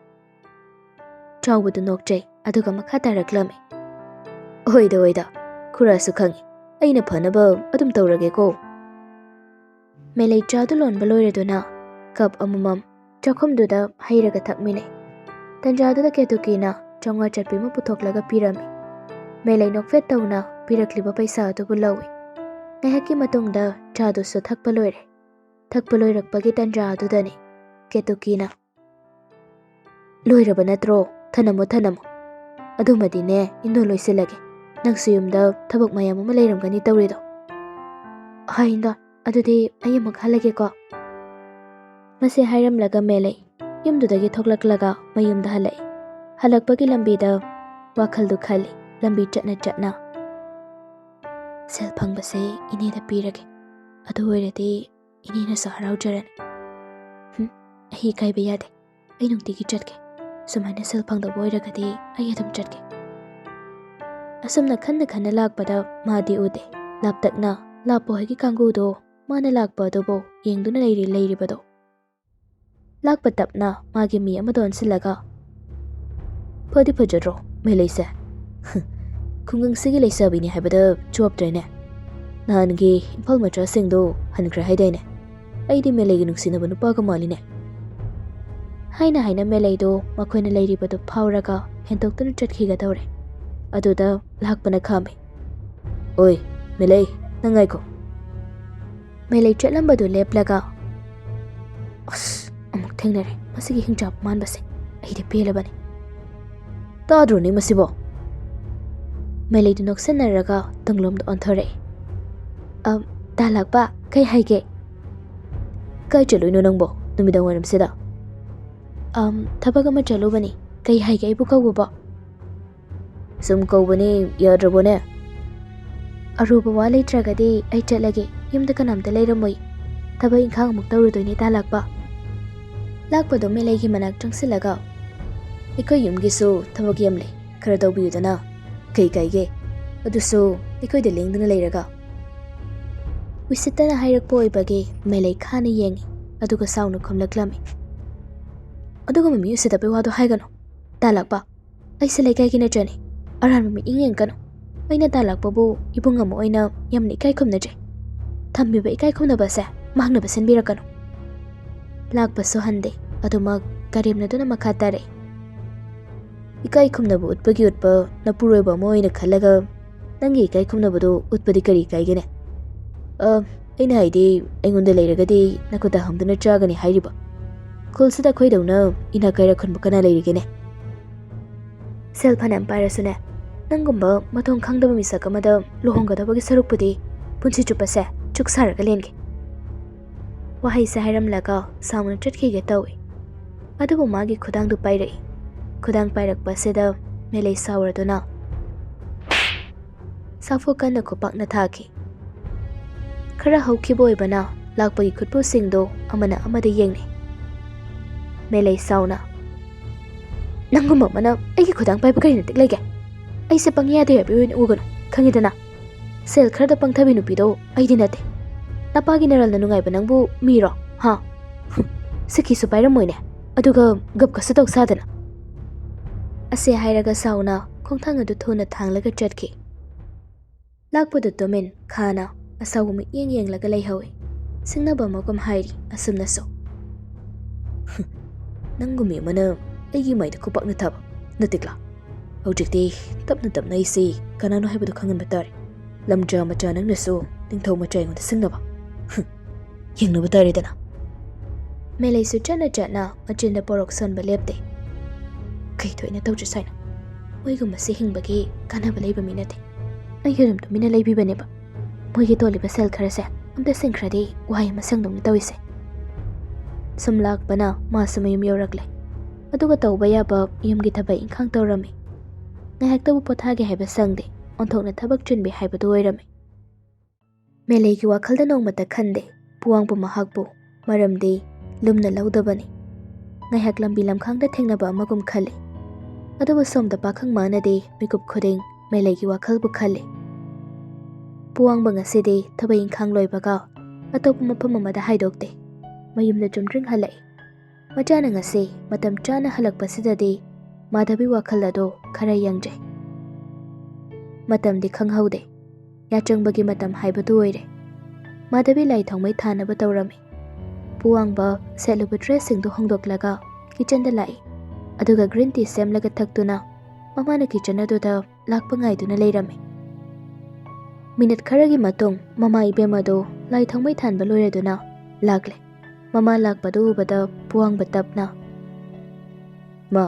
ꯆꯥꯎꯕꯗꯨ ꯅꯣꯛꯆꯩ, ꯑꯗꯨꯒ ꯃꯈꯥ ꯇꯥꯔꯛꯂꯝꯃꯤ꯫ "ꯑꯣꯏꯗ ꯑꯣꯏꯗ, ꯈꯨꯔꯥꯁꯨ ꯈꯪꯉꯤ꯫ ꯑꯩꯅ ꯐꯅꯕ ꯑꯗꯨꯝ ꯇꯧꯔꯒꯦꯀꯣ꯫" ꯃꯦꯂꯩ ꯆꯥꯗꯨ ꯂꯣꯟꯕ ꯂꯣꯏꯔꯗꯨꯅ ꯀꯞ ꯑꯃꯃꯝ ꯆꯥꯛꯈꯨꯝꯗꯨꯗ ꯍꯩꯔꯒ ꯊꯛꯃꯤꯟꯅꯩ꯫ ꯇꯟꯖꯥꯗꯨꯗ ꯀꯦꯇꯨꯀꯤꯅ ꯆꯥꯝꯃꯉꯥ ꯆꯠꯄꯤ ꯑꯃ ꯄꯨꯊꯣꯛꯂꯒ ꯄꯤꯔꯝꯃꯤ꯫ ꯃꯦꯂꯩ ꯅꯣꯛꯐꯦꯠ ꯇꯧꯅ ꯄꯤꯔꯛꯂꯤꯕ ꯄꯩꯁꯥ ꯑꯗꯨꯕꯨ ꯂꯧꯏ꯫ ꯉꯥꯏꯍꯥꯛꯀꯤ ꯃꯇꯨꯡꯗ ꯆꯥꯗꯨꯁꯨ ꯊꯛꯄ ꯂꯣꯏꯔꯦ꯫ ꯊꯛꯄ ꯂꯣꯏꯔꯛꯄꯒꯤ ꯇꯟꯖꯥ ꯑꯗꯨꯗꯅꯤ ꯀꯦꯇꯨꯀꯤꯅ, "ꯂꯣꯏꯔꯕ ꯅꯠꯇ꯭ꯔꯣ? ꯊꯅꯝꯃꯣ, ꯊꯅꯝꯃꯣ꯫ ꯑꯗꯨꯃꯗꯤꯅꯦ, ꯏꯟꯗꯣ ꯂꯣꯏꯁꯤꯜꯂꯒꯦ꯫ ꯅꯪꯁꯨ ꯌꯨꯝꯗ ꯊꯕꯛ ꯃꯌꯥꯝ ꯑꯃ ꯂꯩꯔꯝꯒꯅꯤ ꯇꯧꯔꯤꯗꯣ꯫ ꯍꯣꯏ, ꯏꯟꯗꯣ, ꯑꯗꯨꯗꯤ ꯑꯩ ꯑꯃꯨꯛ ꯍꯜꯂꯒꯦꯀꯣ꯫" ꯃꯁꯤ ꯍꯥꯏꯔꯝꯂꯒ ꯃꯦꯂꯩ ꯌꯨꯝꯗꯨꯗꯒꯤ ꯊꯣꯛꯂꯛꯂꯒ ꯃꯌꯨꯝꯗ ꯍꯜꯂꯛꯏ꯫ ꯍꯜꯂꯛꯄꯒꯤ ꯂꯝꯕꯤꯗ ꯋꯥꯈꯜꯗꯨ ꯈꯜꯂꯤ꯫ ꯂꯝꯕꯤ ꯆꯠꯅ ꯆꯠꯅ, "ꯁꯦꯜ ꯐꯪꯕꯁꯦ ꯏꯅꯦꯗ ꯄꯤꯔꯒꯦ꯫ ꯑꯗꯨ ꯑꯣꯏꯔꯗꯤ ꯏꯅꯦꯅꯁꯨ ꯍꯔꯥꯎꯖꯔꯅꯤ꯫ ꯍꯨꯝ, ꯑꯩ ꯏꯀꯥꯏꯕ ꯌꯥꯗꯦ꯫ ꯑꯩ ꯅꯨꯡꯇꯤꯒꯤ ꯆꯠꯀꯦ꯫ ꯁꯨꯃꯥꯏꯅ ꯁꯦꯜ ꯐꯪꯗꯕ ꯑꯣꯏꯔꯒꯗꯤ ꯑꯩ ꯑꯗꯨꯝ ꯆꯠꯀꯦ꯫" ꯑꯁꯨꯝꯅ ꯈꯟꯅ ꯈꯟꯅ ꯂꯥꯛꯄꯗ ꯃꯥꯗꯤ ꯎꯗꯦ꯫ ꯂꯥꯞꯇꯛꯅ ꯂꯥꯞꯄ ꯍꯣꯏꯒꯤ ꯀꯥꯡꯕꯨꯗꯣ ꯃꯥꯅ ꯂꯥꯛꯄ ꯑꯗꯨꯕꯨ ꯌꯦꯡꯗꯨꯅ ꯂꯩꯔꯤ, ꯂꯩꯔꯤꯕꯗꯣ꯫ ꯂꯥꯛꯄ ꯇꯞꯅ ꯃꯥꯒꯤ ꯃꯤ ꯑꯃꯗ ꯑꯣꯟꯁꯤꯜꯂꯒ, "ꯐꯗꯤ ꯐꯖꯗ꯭ꯔꯣ ꯃꯦꯂꯩꯁꯦ? ꯈꯨꯡꯒꯪꯁꯤꯒꯤ ꯂꯩꯁꯥꯕꯤꯅꯤ ꯍꯥꯏꯕꯗ ꯆꯨꯞꯇ꯭ꯔꯦꯅꯦ꯫ ꯅꯍꯥꯟꯒꯤ ꯏꯝꯐꯥꯜ ꯃꯆꯥꯁꯤꯡꯗꯣ ꯍꯟꯈ꯭ꯔꯦ ꯍꯥꯏꯗꯥꯏꯅꯦ? ꯑꯩꯗꯤ ꯃꯦꯂꯩꯒꯤ ꯅꯨꯡꯁꯤꯅꯕ ꯅꯨꯄꯥꯒ ꯃꯥꯜꯂꯤꯅꯦ꯫" ꯍꯥꯏꯅ ꯍꯥꯏꯅ ꯃꯦꯂꯩꯗꯣ ꯃꯈꯣꯏꯅ ꯂꯩꯔꯤꯕꯗꯨ ꯐꯥꯎꯔꯒ ꯍꯦꯟꯗꯣꯛꯇꯨꯅ ꯆꯠꯈꯤꯒꯗꯧꯔꯦ꯫ ꯑꯗꯨꯗ ꯂꯥꯛꯄꯅ ꯈꯥꯝꯃꯤ꯫ "ꯑꯣꯏ, ꯃꯦꯂꯩ, ꯅꯪ ꯉꯥꯏꯈꯣ꯫" ꯃꯦꯂꯩ ꯆꯠꯂꯝꯕꯗꯨ ꯂꯦꯞꯂꯒ, "ꯑꯁ, ꯑꯃꯨꯛ ꯊꯦꯡꯅꯔꯦ ꯃꯁꯤꯒꯤ ꯍꯤꯡꯆꯥꯞ ꯃꯥꯟꯕꯁꯦ꯫ ꯑꯩꯗꯤ ꯄꯦꯜꯂꯕꯅꯤ꯫ ꯇꯥꯗ꯭ꯔꯣꯅꯦ ꯃꯁꯤꯕꯣ?" ꯃꯦꯂꯩꯗꯨ ꯅꯣꯛꯁꯟꯅꯔꯒ ꯇꯨꯡꯂꯣꯝꯗ ꯑꯣꯟꯊꯣꯔꯛꯏ꯫ "ꯑꯝ, ꯇꯥ ꯂꯥꯛꯄ, ꯀꯩ ꯍꯥꯏꯒꯦ?" "ꯀꯥꯏ ꯆꯠꯂꯨꯏꯅꯣ ꯅꯪꯕꯣ ꯅꯨꯃꯤꯗꯥꯡ ꯋꯥꯏꯔꯝꯁꯤꯗ?" "ꯑꯝ, ꯊꯕꯛ ꯑꯃ ꯆꯠꯂꯨꯕꯅꯤ꯫ ꯀꯩ ꯍꯥꯏꯒꯦ ꯑꯩꯕꯨ ꯀꯧꯕꯕꯣ?" "ꯁꯨꯝ ꯀꯧꯕꯅꯤ, ꯌꯥꯗ꯭ꯔꯕꯣꯅꯦ?" "ꯑꯔꯨꯕ ꯋꯥ ꯂꯩꯇ꯭ꯔꯒꯗꯤ ꯑꯩ ꯆꯠꯂꯒꯦ꯫ ꯌꯨꯝꯗ ꯀꯅꯥꯝꯇ ꯂꯩꯔꯝꯃꯣꯏ꯫ ꯊꯕꯛ ꯏꯪꯈꯥꯡ ꯑꯃꯨꯛ ꯇꯧꯔꯨꯗꯣꯏꯅꯦ ꯇꯥ ꯂꯥꯛꯄ꯫" ꯂꯥꯛꯄꯗꯣ ꯃꯦꯂꯩꯒꯤ ꯃꯅꯥꯛ ꯆꯪꯁꯤꯜꯂꯒ, "ꯑꯩꯈꯣꯏ ꯌꯨꯝꯒꯤꯁꯨ ꯊꯕꯛ ꯌꯥꯝ ꯂꯩ, ꯈꯔ ꯇꯧꯕꯤꯌꯨꯗꯅ꯫ ꯀꯩ ꯀꯥꯏꯒꯦ? ꯑꯗꯨꯁꯨ ꯑꯩꯈꯣꯏꯗ ꯂꯦꯡꯗꯅ ꯂꯩꯔꯒ꯫" ꯎꯁꯤꯠꯇꯅ ꯍꯥꯏꯔꯛꯄ ꯑꯣꯏꯕꯒꯤ ꯃꯦꯂꯩ ꯈꯥꯅ ꯌꯦꯡꯉꯤ, ꯑꯗꯨꯒ ꯁꯥꯎꯅ ꯈꯨꯝꯂꯛꯂꯝꯃꯤ꯫ "ꯑꯗꯨꯒꯨꯝꯕ ꯃꯤ ꯎꯁꯤꯠꯇꯕꯩ ꯋꯥꯗꯣ ꯍꯥꯏꯒꯅꯨ ꯇꯥ ꯂꯥꯛꯄ꯫ ꯑꯩꯁꯦ ꯂꯩꯀꯥꯏꯒꯤ ꯅꯠꯇ꯭ꯔꯅꯦ꯫ ꯑꯔꯥꯟꯕ ꯃꯤꯠꯌꯦꯡ ꯌꯦꯡꯒꯅꯨ꯫ ꯑꯩꯅ ꯇꯥ ꯂꯥꯛꯄꯕꯨ ꯏꯕꯨꯡ ꯑꯃ ꯑꯣꯏꯅ ꯌꯥꯝꯅ ꯏꯀꯥꯏ ꯈꯨꯝꯅꯖꯩ꯫ ꯊꯝꯃꯤꯕ ꯏꯀꯥꯏ ꯈꯨꯝꯅꯕꯁꯦ ꯃꯍꯥꯛꯅ ꯄꯤꯁꯤꯟꯕꯤꯔꯛꯀꯅꯨ꯫ ꯂꯥꯛꯄꯁꯨ ꯍꯟꯗꯦ꯫ ꯑꯗꯨꯃꯛ ꯀꯔꯦꯝꯅꯗꯨꯅ ꯃꯈꯥ ꯇꯥꯔꯛꯏ꯫ ꯏꯀꯥꯏ ꯈꯨꯝꯅꯕ ꯎꯠꯄꯒꯤ ꯎꯠꯄ ꯅꯄꯨꯔꯣꯏꯕ ꯑꯃ ꯑꯣꯏꯅ ꯈꯜꯂꯒ ꯅꯪꯒꯤ ꯏꯀꯥꯏ ꯈꯨꯝꯅꯕꯗꯨ ꯎꯠꯄꯗꯤ ꯀꯔꯤ ꯀꯥꯏꯒꯦꯅꯦ? ꯑ, ꯑꯩꯅ ꯍꯥꯏꯗꯤ, ꯑꯩꯉꯣꯟꯗ ꯂꯩꯔꯒꯗꯤ ꯅꯈꯨꯠꯇ ꯍꯝꯗꯨꯅ ꯆꯥꯒꯅꯤ ꯍꯥꯏꯔꯤꯕ꯫ ꯈꯨꯜꯁꯤꯗ ꯑꯩꯈꯣꯏꯗꯧꯅ ꯏꯅꯥꯛ ꯀꯥꯏꯔ ꯈꯨꯟꯕ ꯀꯅꯥ ꯂꯩꯔꯤꯒꯦꯅꯦ? ꯁꯦꯜ ꯐꯅꯌꯥꯝ ꯄꯥꯏꯔꯁꯨꯅꯦ, ꯅꯪꯒꯨꯝꯕ ꯃꯊꯣꯡ ꯈꯪꯗꯕ ꯃꯤꯁꯛ ꯑꯃꯗ ꯂꯨꯍꯣꯡꯒꯗꯕꯒꯤ ꯁꯔꯨꯛꯄꯨꯗꯤ ꯄꯨꯟꯁꯤ ꯆꯨꯞꯄꯁꯦ ꯆꯨꯛ ꯁꯥꯔꯒ ꯂꯦꯟꯒꯦ꯫ ꯋꯥꯍꯩꯁꯦ ꯍꯥꯏꯔꯝꯂꯒ ꯁꯥꯎꯅ ꯆꯠꯈꯤꯒꯦ ꯇꯧꯏ꯫ ꯑꯗꯨꯕꯨ ꯃꯥꯒꯤ ꯈꯨꯗꯥꯡꯗꯨ ꯄꯥꯏꯔꯛꯏ꯫ ꯈꯨꯗꯥꯡ ꯄꯥꯏꯔꯛꯄꯁꯤꯗ ꯃꯦꯂꯩ ꯁꯥꯎꯔꯗꯨꯅ ꯁꯥꯐꯨ ꯀꯟꯅ ꯈꯨꯄꯥꯛꯅ ꯊꯥꯈꯤ꯫ ꯈꯔ ꯍꯧꯈꯤꯕ ꯑꯣꯏꯕꯅ ꯂꯥꯛꯄꯒꯤ ꯈꯨꯠꯄꯨꯁꯤꯡꯗꯣ ꯑꯃꯅ ꯑꯃꯗ ꯌꯦꯡꯅꯩ꯫ ꯃꯦꯂꯩ ꯁꯥꯎꯅ, "ꯅꯪꯒꯨꯝꯕ ꯑꯃꯅ ꯑꯩꯒꯤ ꯈꯨꯗꯥꯡ ꯄꯥꯏꯕ ꯀꯔꯤ ꯅꯇꯤꯛ ꯂꯩꯒꯦ? ꯑꯩꯁꯦ ꯄꯪꯌꯥꯗ ꯌꯥꯕꯤ ꯑꯣꯏꯅ ꯎꯒꯅꯨ, ꯈꯪꯉꯤꯗꯅ? ꯁꯦꯜ ꯈꯔꯗ ꯄꯪꯊꯕꯤ ꯅꯨꯄꯤꯗꯣ ꯑꯩꯗꯤ ꯅꯠꯇꯦ꯫ ꯅꯄꯥꯒꯤ ꯅꯔꯜꯅ ꯅꯨꯡꯉꯥꯏꯕ ꯅꯪꯕꯨ ꯃꯤꯔꯣ? ꯍꯥ? ꯁꯤꯀꯤꯁꯨ ꯄꯥꯏꯔꯝꯃꯣꯏꯅꯦ, ꯑꯗꯨꯒ ꯒꯞꯀꯁꯨ ꯇꯧ ꯁꯥꯗꯅ"꯫ ꯑꯁꯤ ꯍꯥꯏꯔꯒ ꯁꯥꯎꯅ ꯈꯣꯡꯊꯥꯡ ꯑꯗꯨ ꯊꯨꯅ ꯊꯥꯡꯂꯒ ꯆꯠꯈꯤ꯫ ꯂꯥꯛꯄꯗꯨ ꯇꯨꯃꯤꯟ ꯈꯥꯅ ꯑꯁꯥꯎꯕ ꯃꯤꯠꯌꯦꯡ ꯌꯦꯡꯂꯒ ꯂꯩꯍꯧꯏ꯫ ꯁꯤꯡꯅꯕ ꯑꯃꯒꯨꯝ ꯍꯥꯏꯔꯤ ꯑꯁꯨꯝꯅꯁꯨ, "ꯅꯪꯒꯨꯝꯕꯤ ꯑꯃꯅ ꯑꯩꯒꯤ ꯃꯥꯏꯗ ꯈꯨꯄꯥꯛꯅ ꯊꯥꯕ ꯅꯇꯤꯛꯂꯥ? ꯍꯧꯖꯤꯛꯇꯤ ꯇꯞꯅ ꯇꯞꯅ ꯑꯩꯁꯤ ꯀꯅꯥꯅꯣ ꯍꯥꯏꯕꯗꯨ ꯈꯪꯍꯟꯕ ꯇꯥꯔꯦ꯫ ꯂꯝꯖꯥ ꯃꯆꯥ ꯅꯪꯅꯁꯨ ꯅꯤꯡꯊꯧ ꯃꯆꯥ ꯑꯩꯉꯣꯟꯗ ꯁꯤꯡꯅꯕ? ꯍꯨꯝ, ꯌꯦꯡꯅꯕ ꯇꯥꯔꯦꯗꯅ"꯫ ꯃꯦꯂꯩꯁꯨ ꯆꯠꯅ ꯆꯠꯅ ꯃꯆꯤꯟꯗ ꯄꯣꯔꯣꯛ ꯁꯣꯟꯕ ꯂꯦꯞꯇꯦ꯫ "ꯀꯩ ꯊꯣꯛꯏꯅ ꯇꯧꯗ꯭ꯔꯤ ꯁꯥꯏꯅ? ꯃꯣꯏꯒꯨꯝꯕꯁꯤ ꯍꯤꯡꯕꯒꯤ ꯀꯥꯟꯅꯕ ꯂꯩꯕ ꯃꯤ ꯅꯠꯇꯦ꯫ ꯑꯩ ꯑꯗꯨꯝ ꯇꯨꯃꯤꯟꯅ ꯂꯩꯕꯤꯕꯅꯦꯕ꯫ ꯃꯣꯏꯒꯤ ꯇꯣꯜꯂꯤꯕ ꯁꯦꯜ ꯈꯔꯁꯦ ꯑꯝꯇ ꯁꯤꯡꯈ꯭ꯔꯗꯤ ꯋꯥꯍꯩ ꯑꯃ ꯁꯪꯗꯧꯅꯤ ꯇꯧꯔꯤꯁꯦ"꯫ ꯁꯨꯝ ꯂꯥꯛꯄꯅ ꯃꯥꯁꯨ ꯃꯌꯨꯝ ꯌꯧꯔꯛꯂꯦ꯫ ꯑꯗꯨꯒ ꯇꯧꯕ ꯌꯥꯕ ꯌꯨꯝꯒꯤ ꯊꯕꯛ ꯏꯪꯈꯥꯡ ꯇꯧꯔꯝꯃꯤ꯫ ꯉꯥꯏꯍꯥꯛꯇꯕꯨ ꯄꯣꯊꯥꯒꯦ ꯍꯥꯏꯕ ꯁꯪꯗꯦ, ꯑꯣꯟꯊꯣꯛꯅ ꯊꯕꯛ ꯆꯤꯟꯕꯤ ꯍꯥꯏꯕꯗꯨ ꯑꯣꯏꯔꯝꯃꯤ꯫ ꯃꯦꯂꯩꯒꯤ ꯋꯥꯈꯜꯗ ꯅꯣꯡꯃꯇ ꯈꯟꯗꯦ ꯄꯨꯋꯥꯡꯕꯨ ꯃꯍꯥꯛꯄꯨ, ꯃꯔꯝꯗꯤ ꯂꯨꯝꯅ ꯂꯧꯗꯕꯅꯤ꯫ ꯉꯥꯏꯍꯥꯛ ꯂꯝꯕꯤ ꯂꯝꯈꯥꯡꯗ ꯊꯦꯡꯅꯕ ꯑꯃꯒꯨꯝ ꯈꯜꯂꯤ꯫ ꯑꯗꯨꯕꯨ ꯁꯣꯝꯗ ꯄꯥꯈꯪ ꯃꯥꯅꯗꯤ ꯃꯤꯀꯨꯞ ꯈꯨꯗꯤꯡ ꯃꯦꯂꯩꯒꯤ ꯋꯥꯈꯜꯕꯨ ꯈꯜꯂꯤ꯫ ꯄꯨꯋꯥꯡꯕ ꯉꯁꯤꯗꯤ ꯊꯕꯛ ꯏꯪꯈꯥꯡ ꯂꯣꯏꯕꯒ ꯑꯇꯣꯞꯄ ꯃꯐꯝ ꯑꯃꯗ ꯍꯥꯏꯗꯣꯛꯇꯦ꯫ ꯃꯌꯨꯝꯗ ꯆꯨꯝꯗ꯭ꯔꯤꯡ ꯍꯜꯂꯛꯏ꯫ ꯃꯆꯥꯅ ꯉꯁꯤ ꯃꯇꯝ ꯆꯥꯅ ꯍꯜꯂꯛꯄꯁꯤꯗꯗꯤ ꯃꯥꯙꯕꯤ ꯋꯥꯈꯜ ꯑꯗꯨ ꯈꯔ ꯌꯥꯡꯖꯩ꯫ ꯃꯇꯝꯗꯤ ꯈꯪꯍꯧꯗꯦ꯫ ꯌꯥꯆꯪꯕꯒꯤ ꯃꯇꯝ ꯍꯥꯏꯕꯗꯨ ꯑꯣꯏꯔꯦ꯫ ꯃꯥꯙꯕꯤ ꯂꯥꯏ ꯊꯥꯎꯃꯩ ꯊꯥꯅꯕ ꯇꯧꯔꯝꯃꯤ꯫ ꯄꯨꯋꯥꯡꯕ ꯁꯦꯠꯂꯨꯕ ꯗ꯭ꯔꯦꯁꯁꯤꯡꯗꯨ ꯍꯣꯡꯗꯣꯛꯂꯒ ꯀꯤꯆꯟꯗ ꯂꯥꯛꯏ꯫ ꯑꯗꯨꯒ ꯒ꯭ꯔꯤꯟ ꯇꯤ ꯁꯦꯝꯂꯒ ꯊꯛꯇꯨꯅ ꯃꯃꯥꯅ ꯀꯤꯆꯟ ꯑꯗꯨꯗ ꯂꯥꯛꯄ ꯉꯥꯏꯗꯨꯅ ꯂꯩꯔꯝꯃꯤ꯫ ꯃꯤꯅꯤꯠ ꯈꯔꯒꯤ ꯃꯇꯨꯡ ꯃꯃꯥ ꯏꯕꯦꯝ ꯑꯗꯨ ꯂꯥꯏ ꯊꯥꯎꯃꯩ ꯊꯥꯟꯕ ꯂꯣꯏꯔꯗꯨꯅ ꯂꯥꯛꯂꯦ꯫ ꯃꯃꯥ ꯂꯥꯛꯄꯗꯨ ꯎꯕꯗ ꯄꯨꯋꯥꯡꯕ ꯇꯞꯅ, "ꯃꯥ,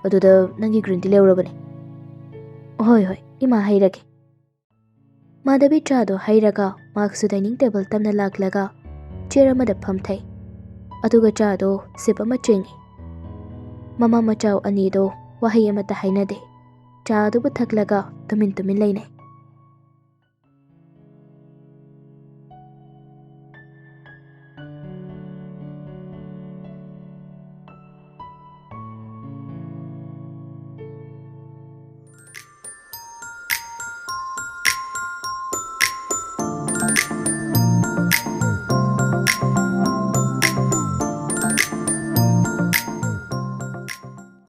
ꯑꯗꯨꯗ ꯅꯪꯒꯤ ꯒ꯭ꯔꯤꯟ ꯇꯤ ꯂꯩꯍꯧꯔꯕꯅꯤ꯫" "ꯍꯣꯏ, ꯍꯣꯏ, ꯏꯃꯥ ꯍꯩꯔꯒꯦ꯫" ꯃꯥꯙꯕꯤ ꯆꯥꯗꯣ ꯍꯩꯔꯒ ꯃꯍꯥꯛꯁꯨ ꯗꯥꯏꯅꯤꯡ ꯇꯦꯕꯜ ꯇꯝꯅ ꯂꯥꯛꯂꯒ ꯆꯤꯌꯔ ꯑꯃꯗ ꯐꯝꯊꯩ꯫ ꯑꯗꯨꯒ ꯆꯥꯗꯣ ꯁꯤꯞ ꯑꯃ ꯆꯤꯡꯏ꯫ ꯃꯃꯥ ꯃꯆꯥꯎ ꯑꯅꯤꯗꯣ ꯋꯥꯍꯩ ꯑꯃꯠꯇ ꯍꯥꯏꯅꯗꯦ꯫ ꯆꯥ ꯑꯗꯨꯕꯨ ꯊꯛꯂꯒ ꯇꯨꯃꯤꯟ ꯇꯨꯃꯤꯟ ꯂꯩꯅꯩ꯫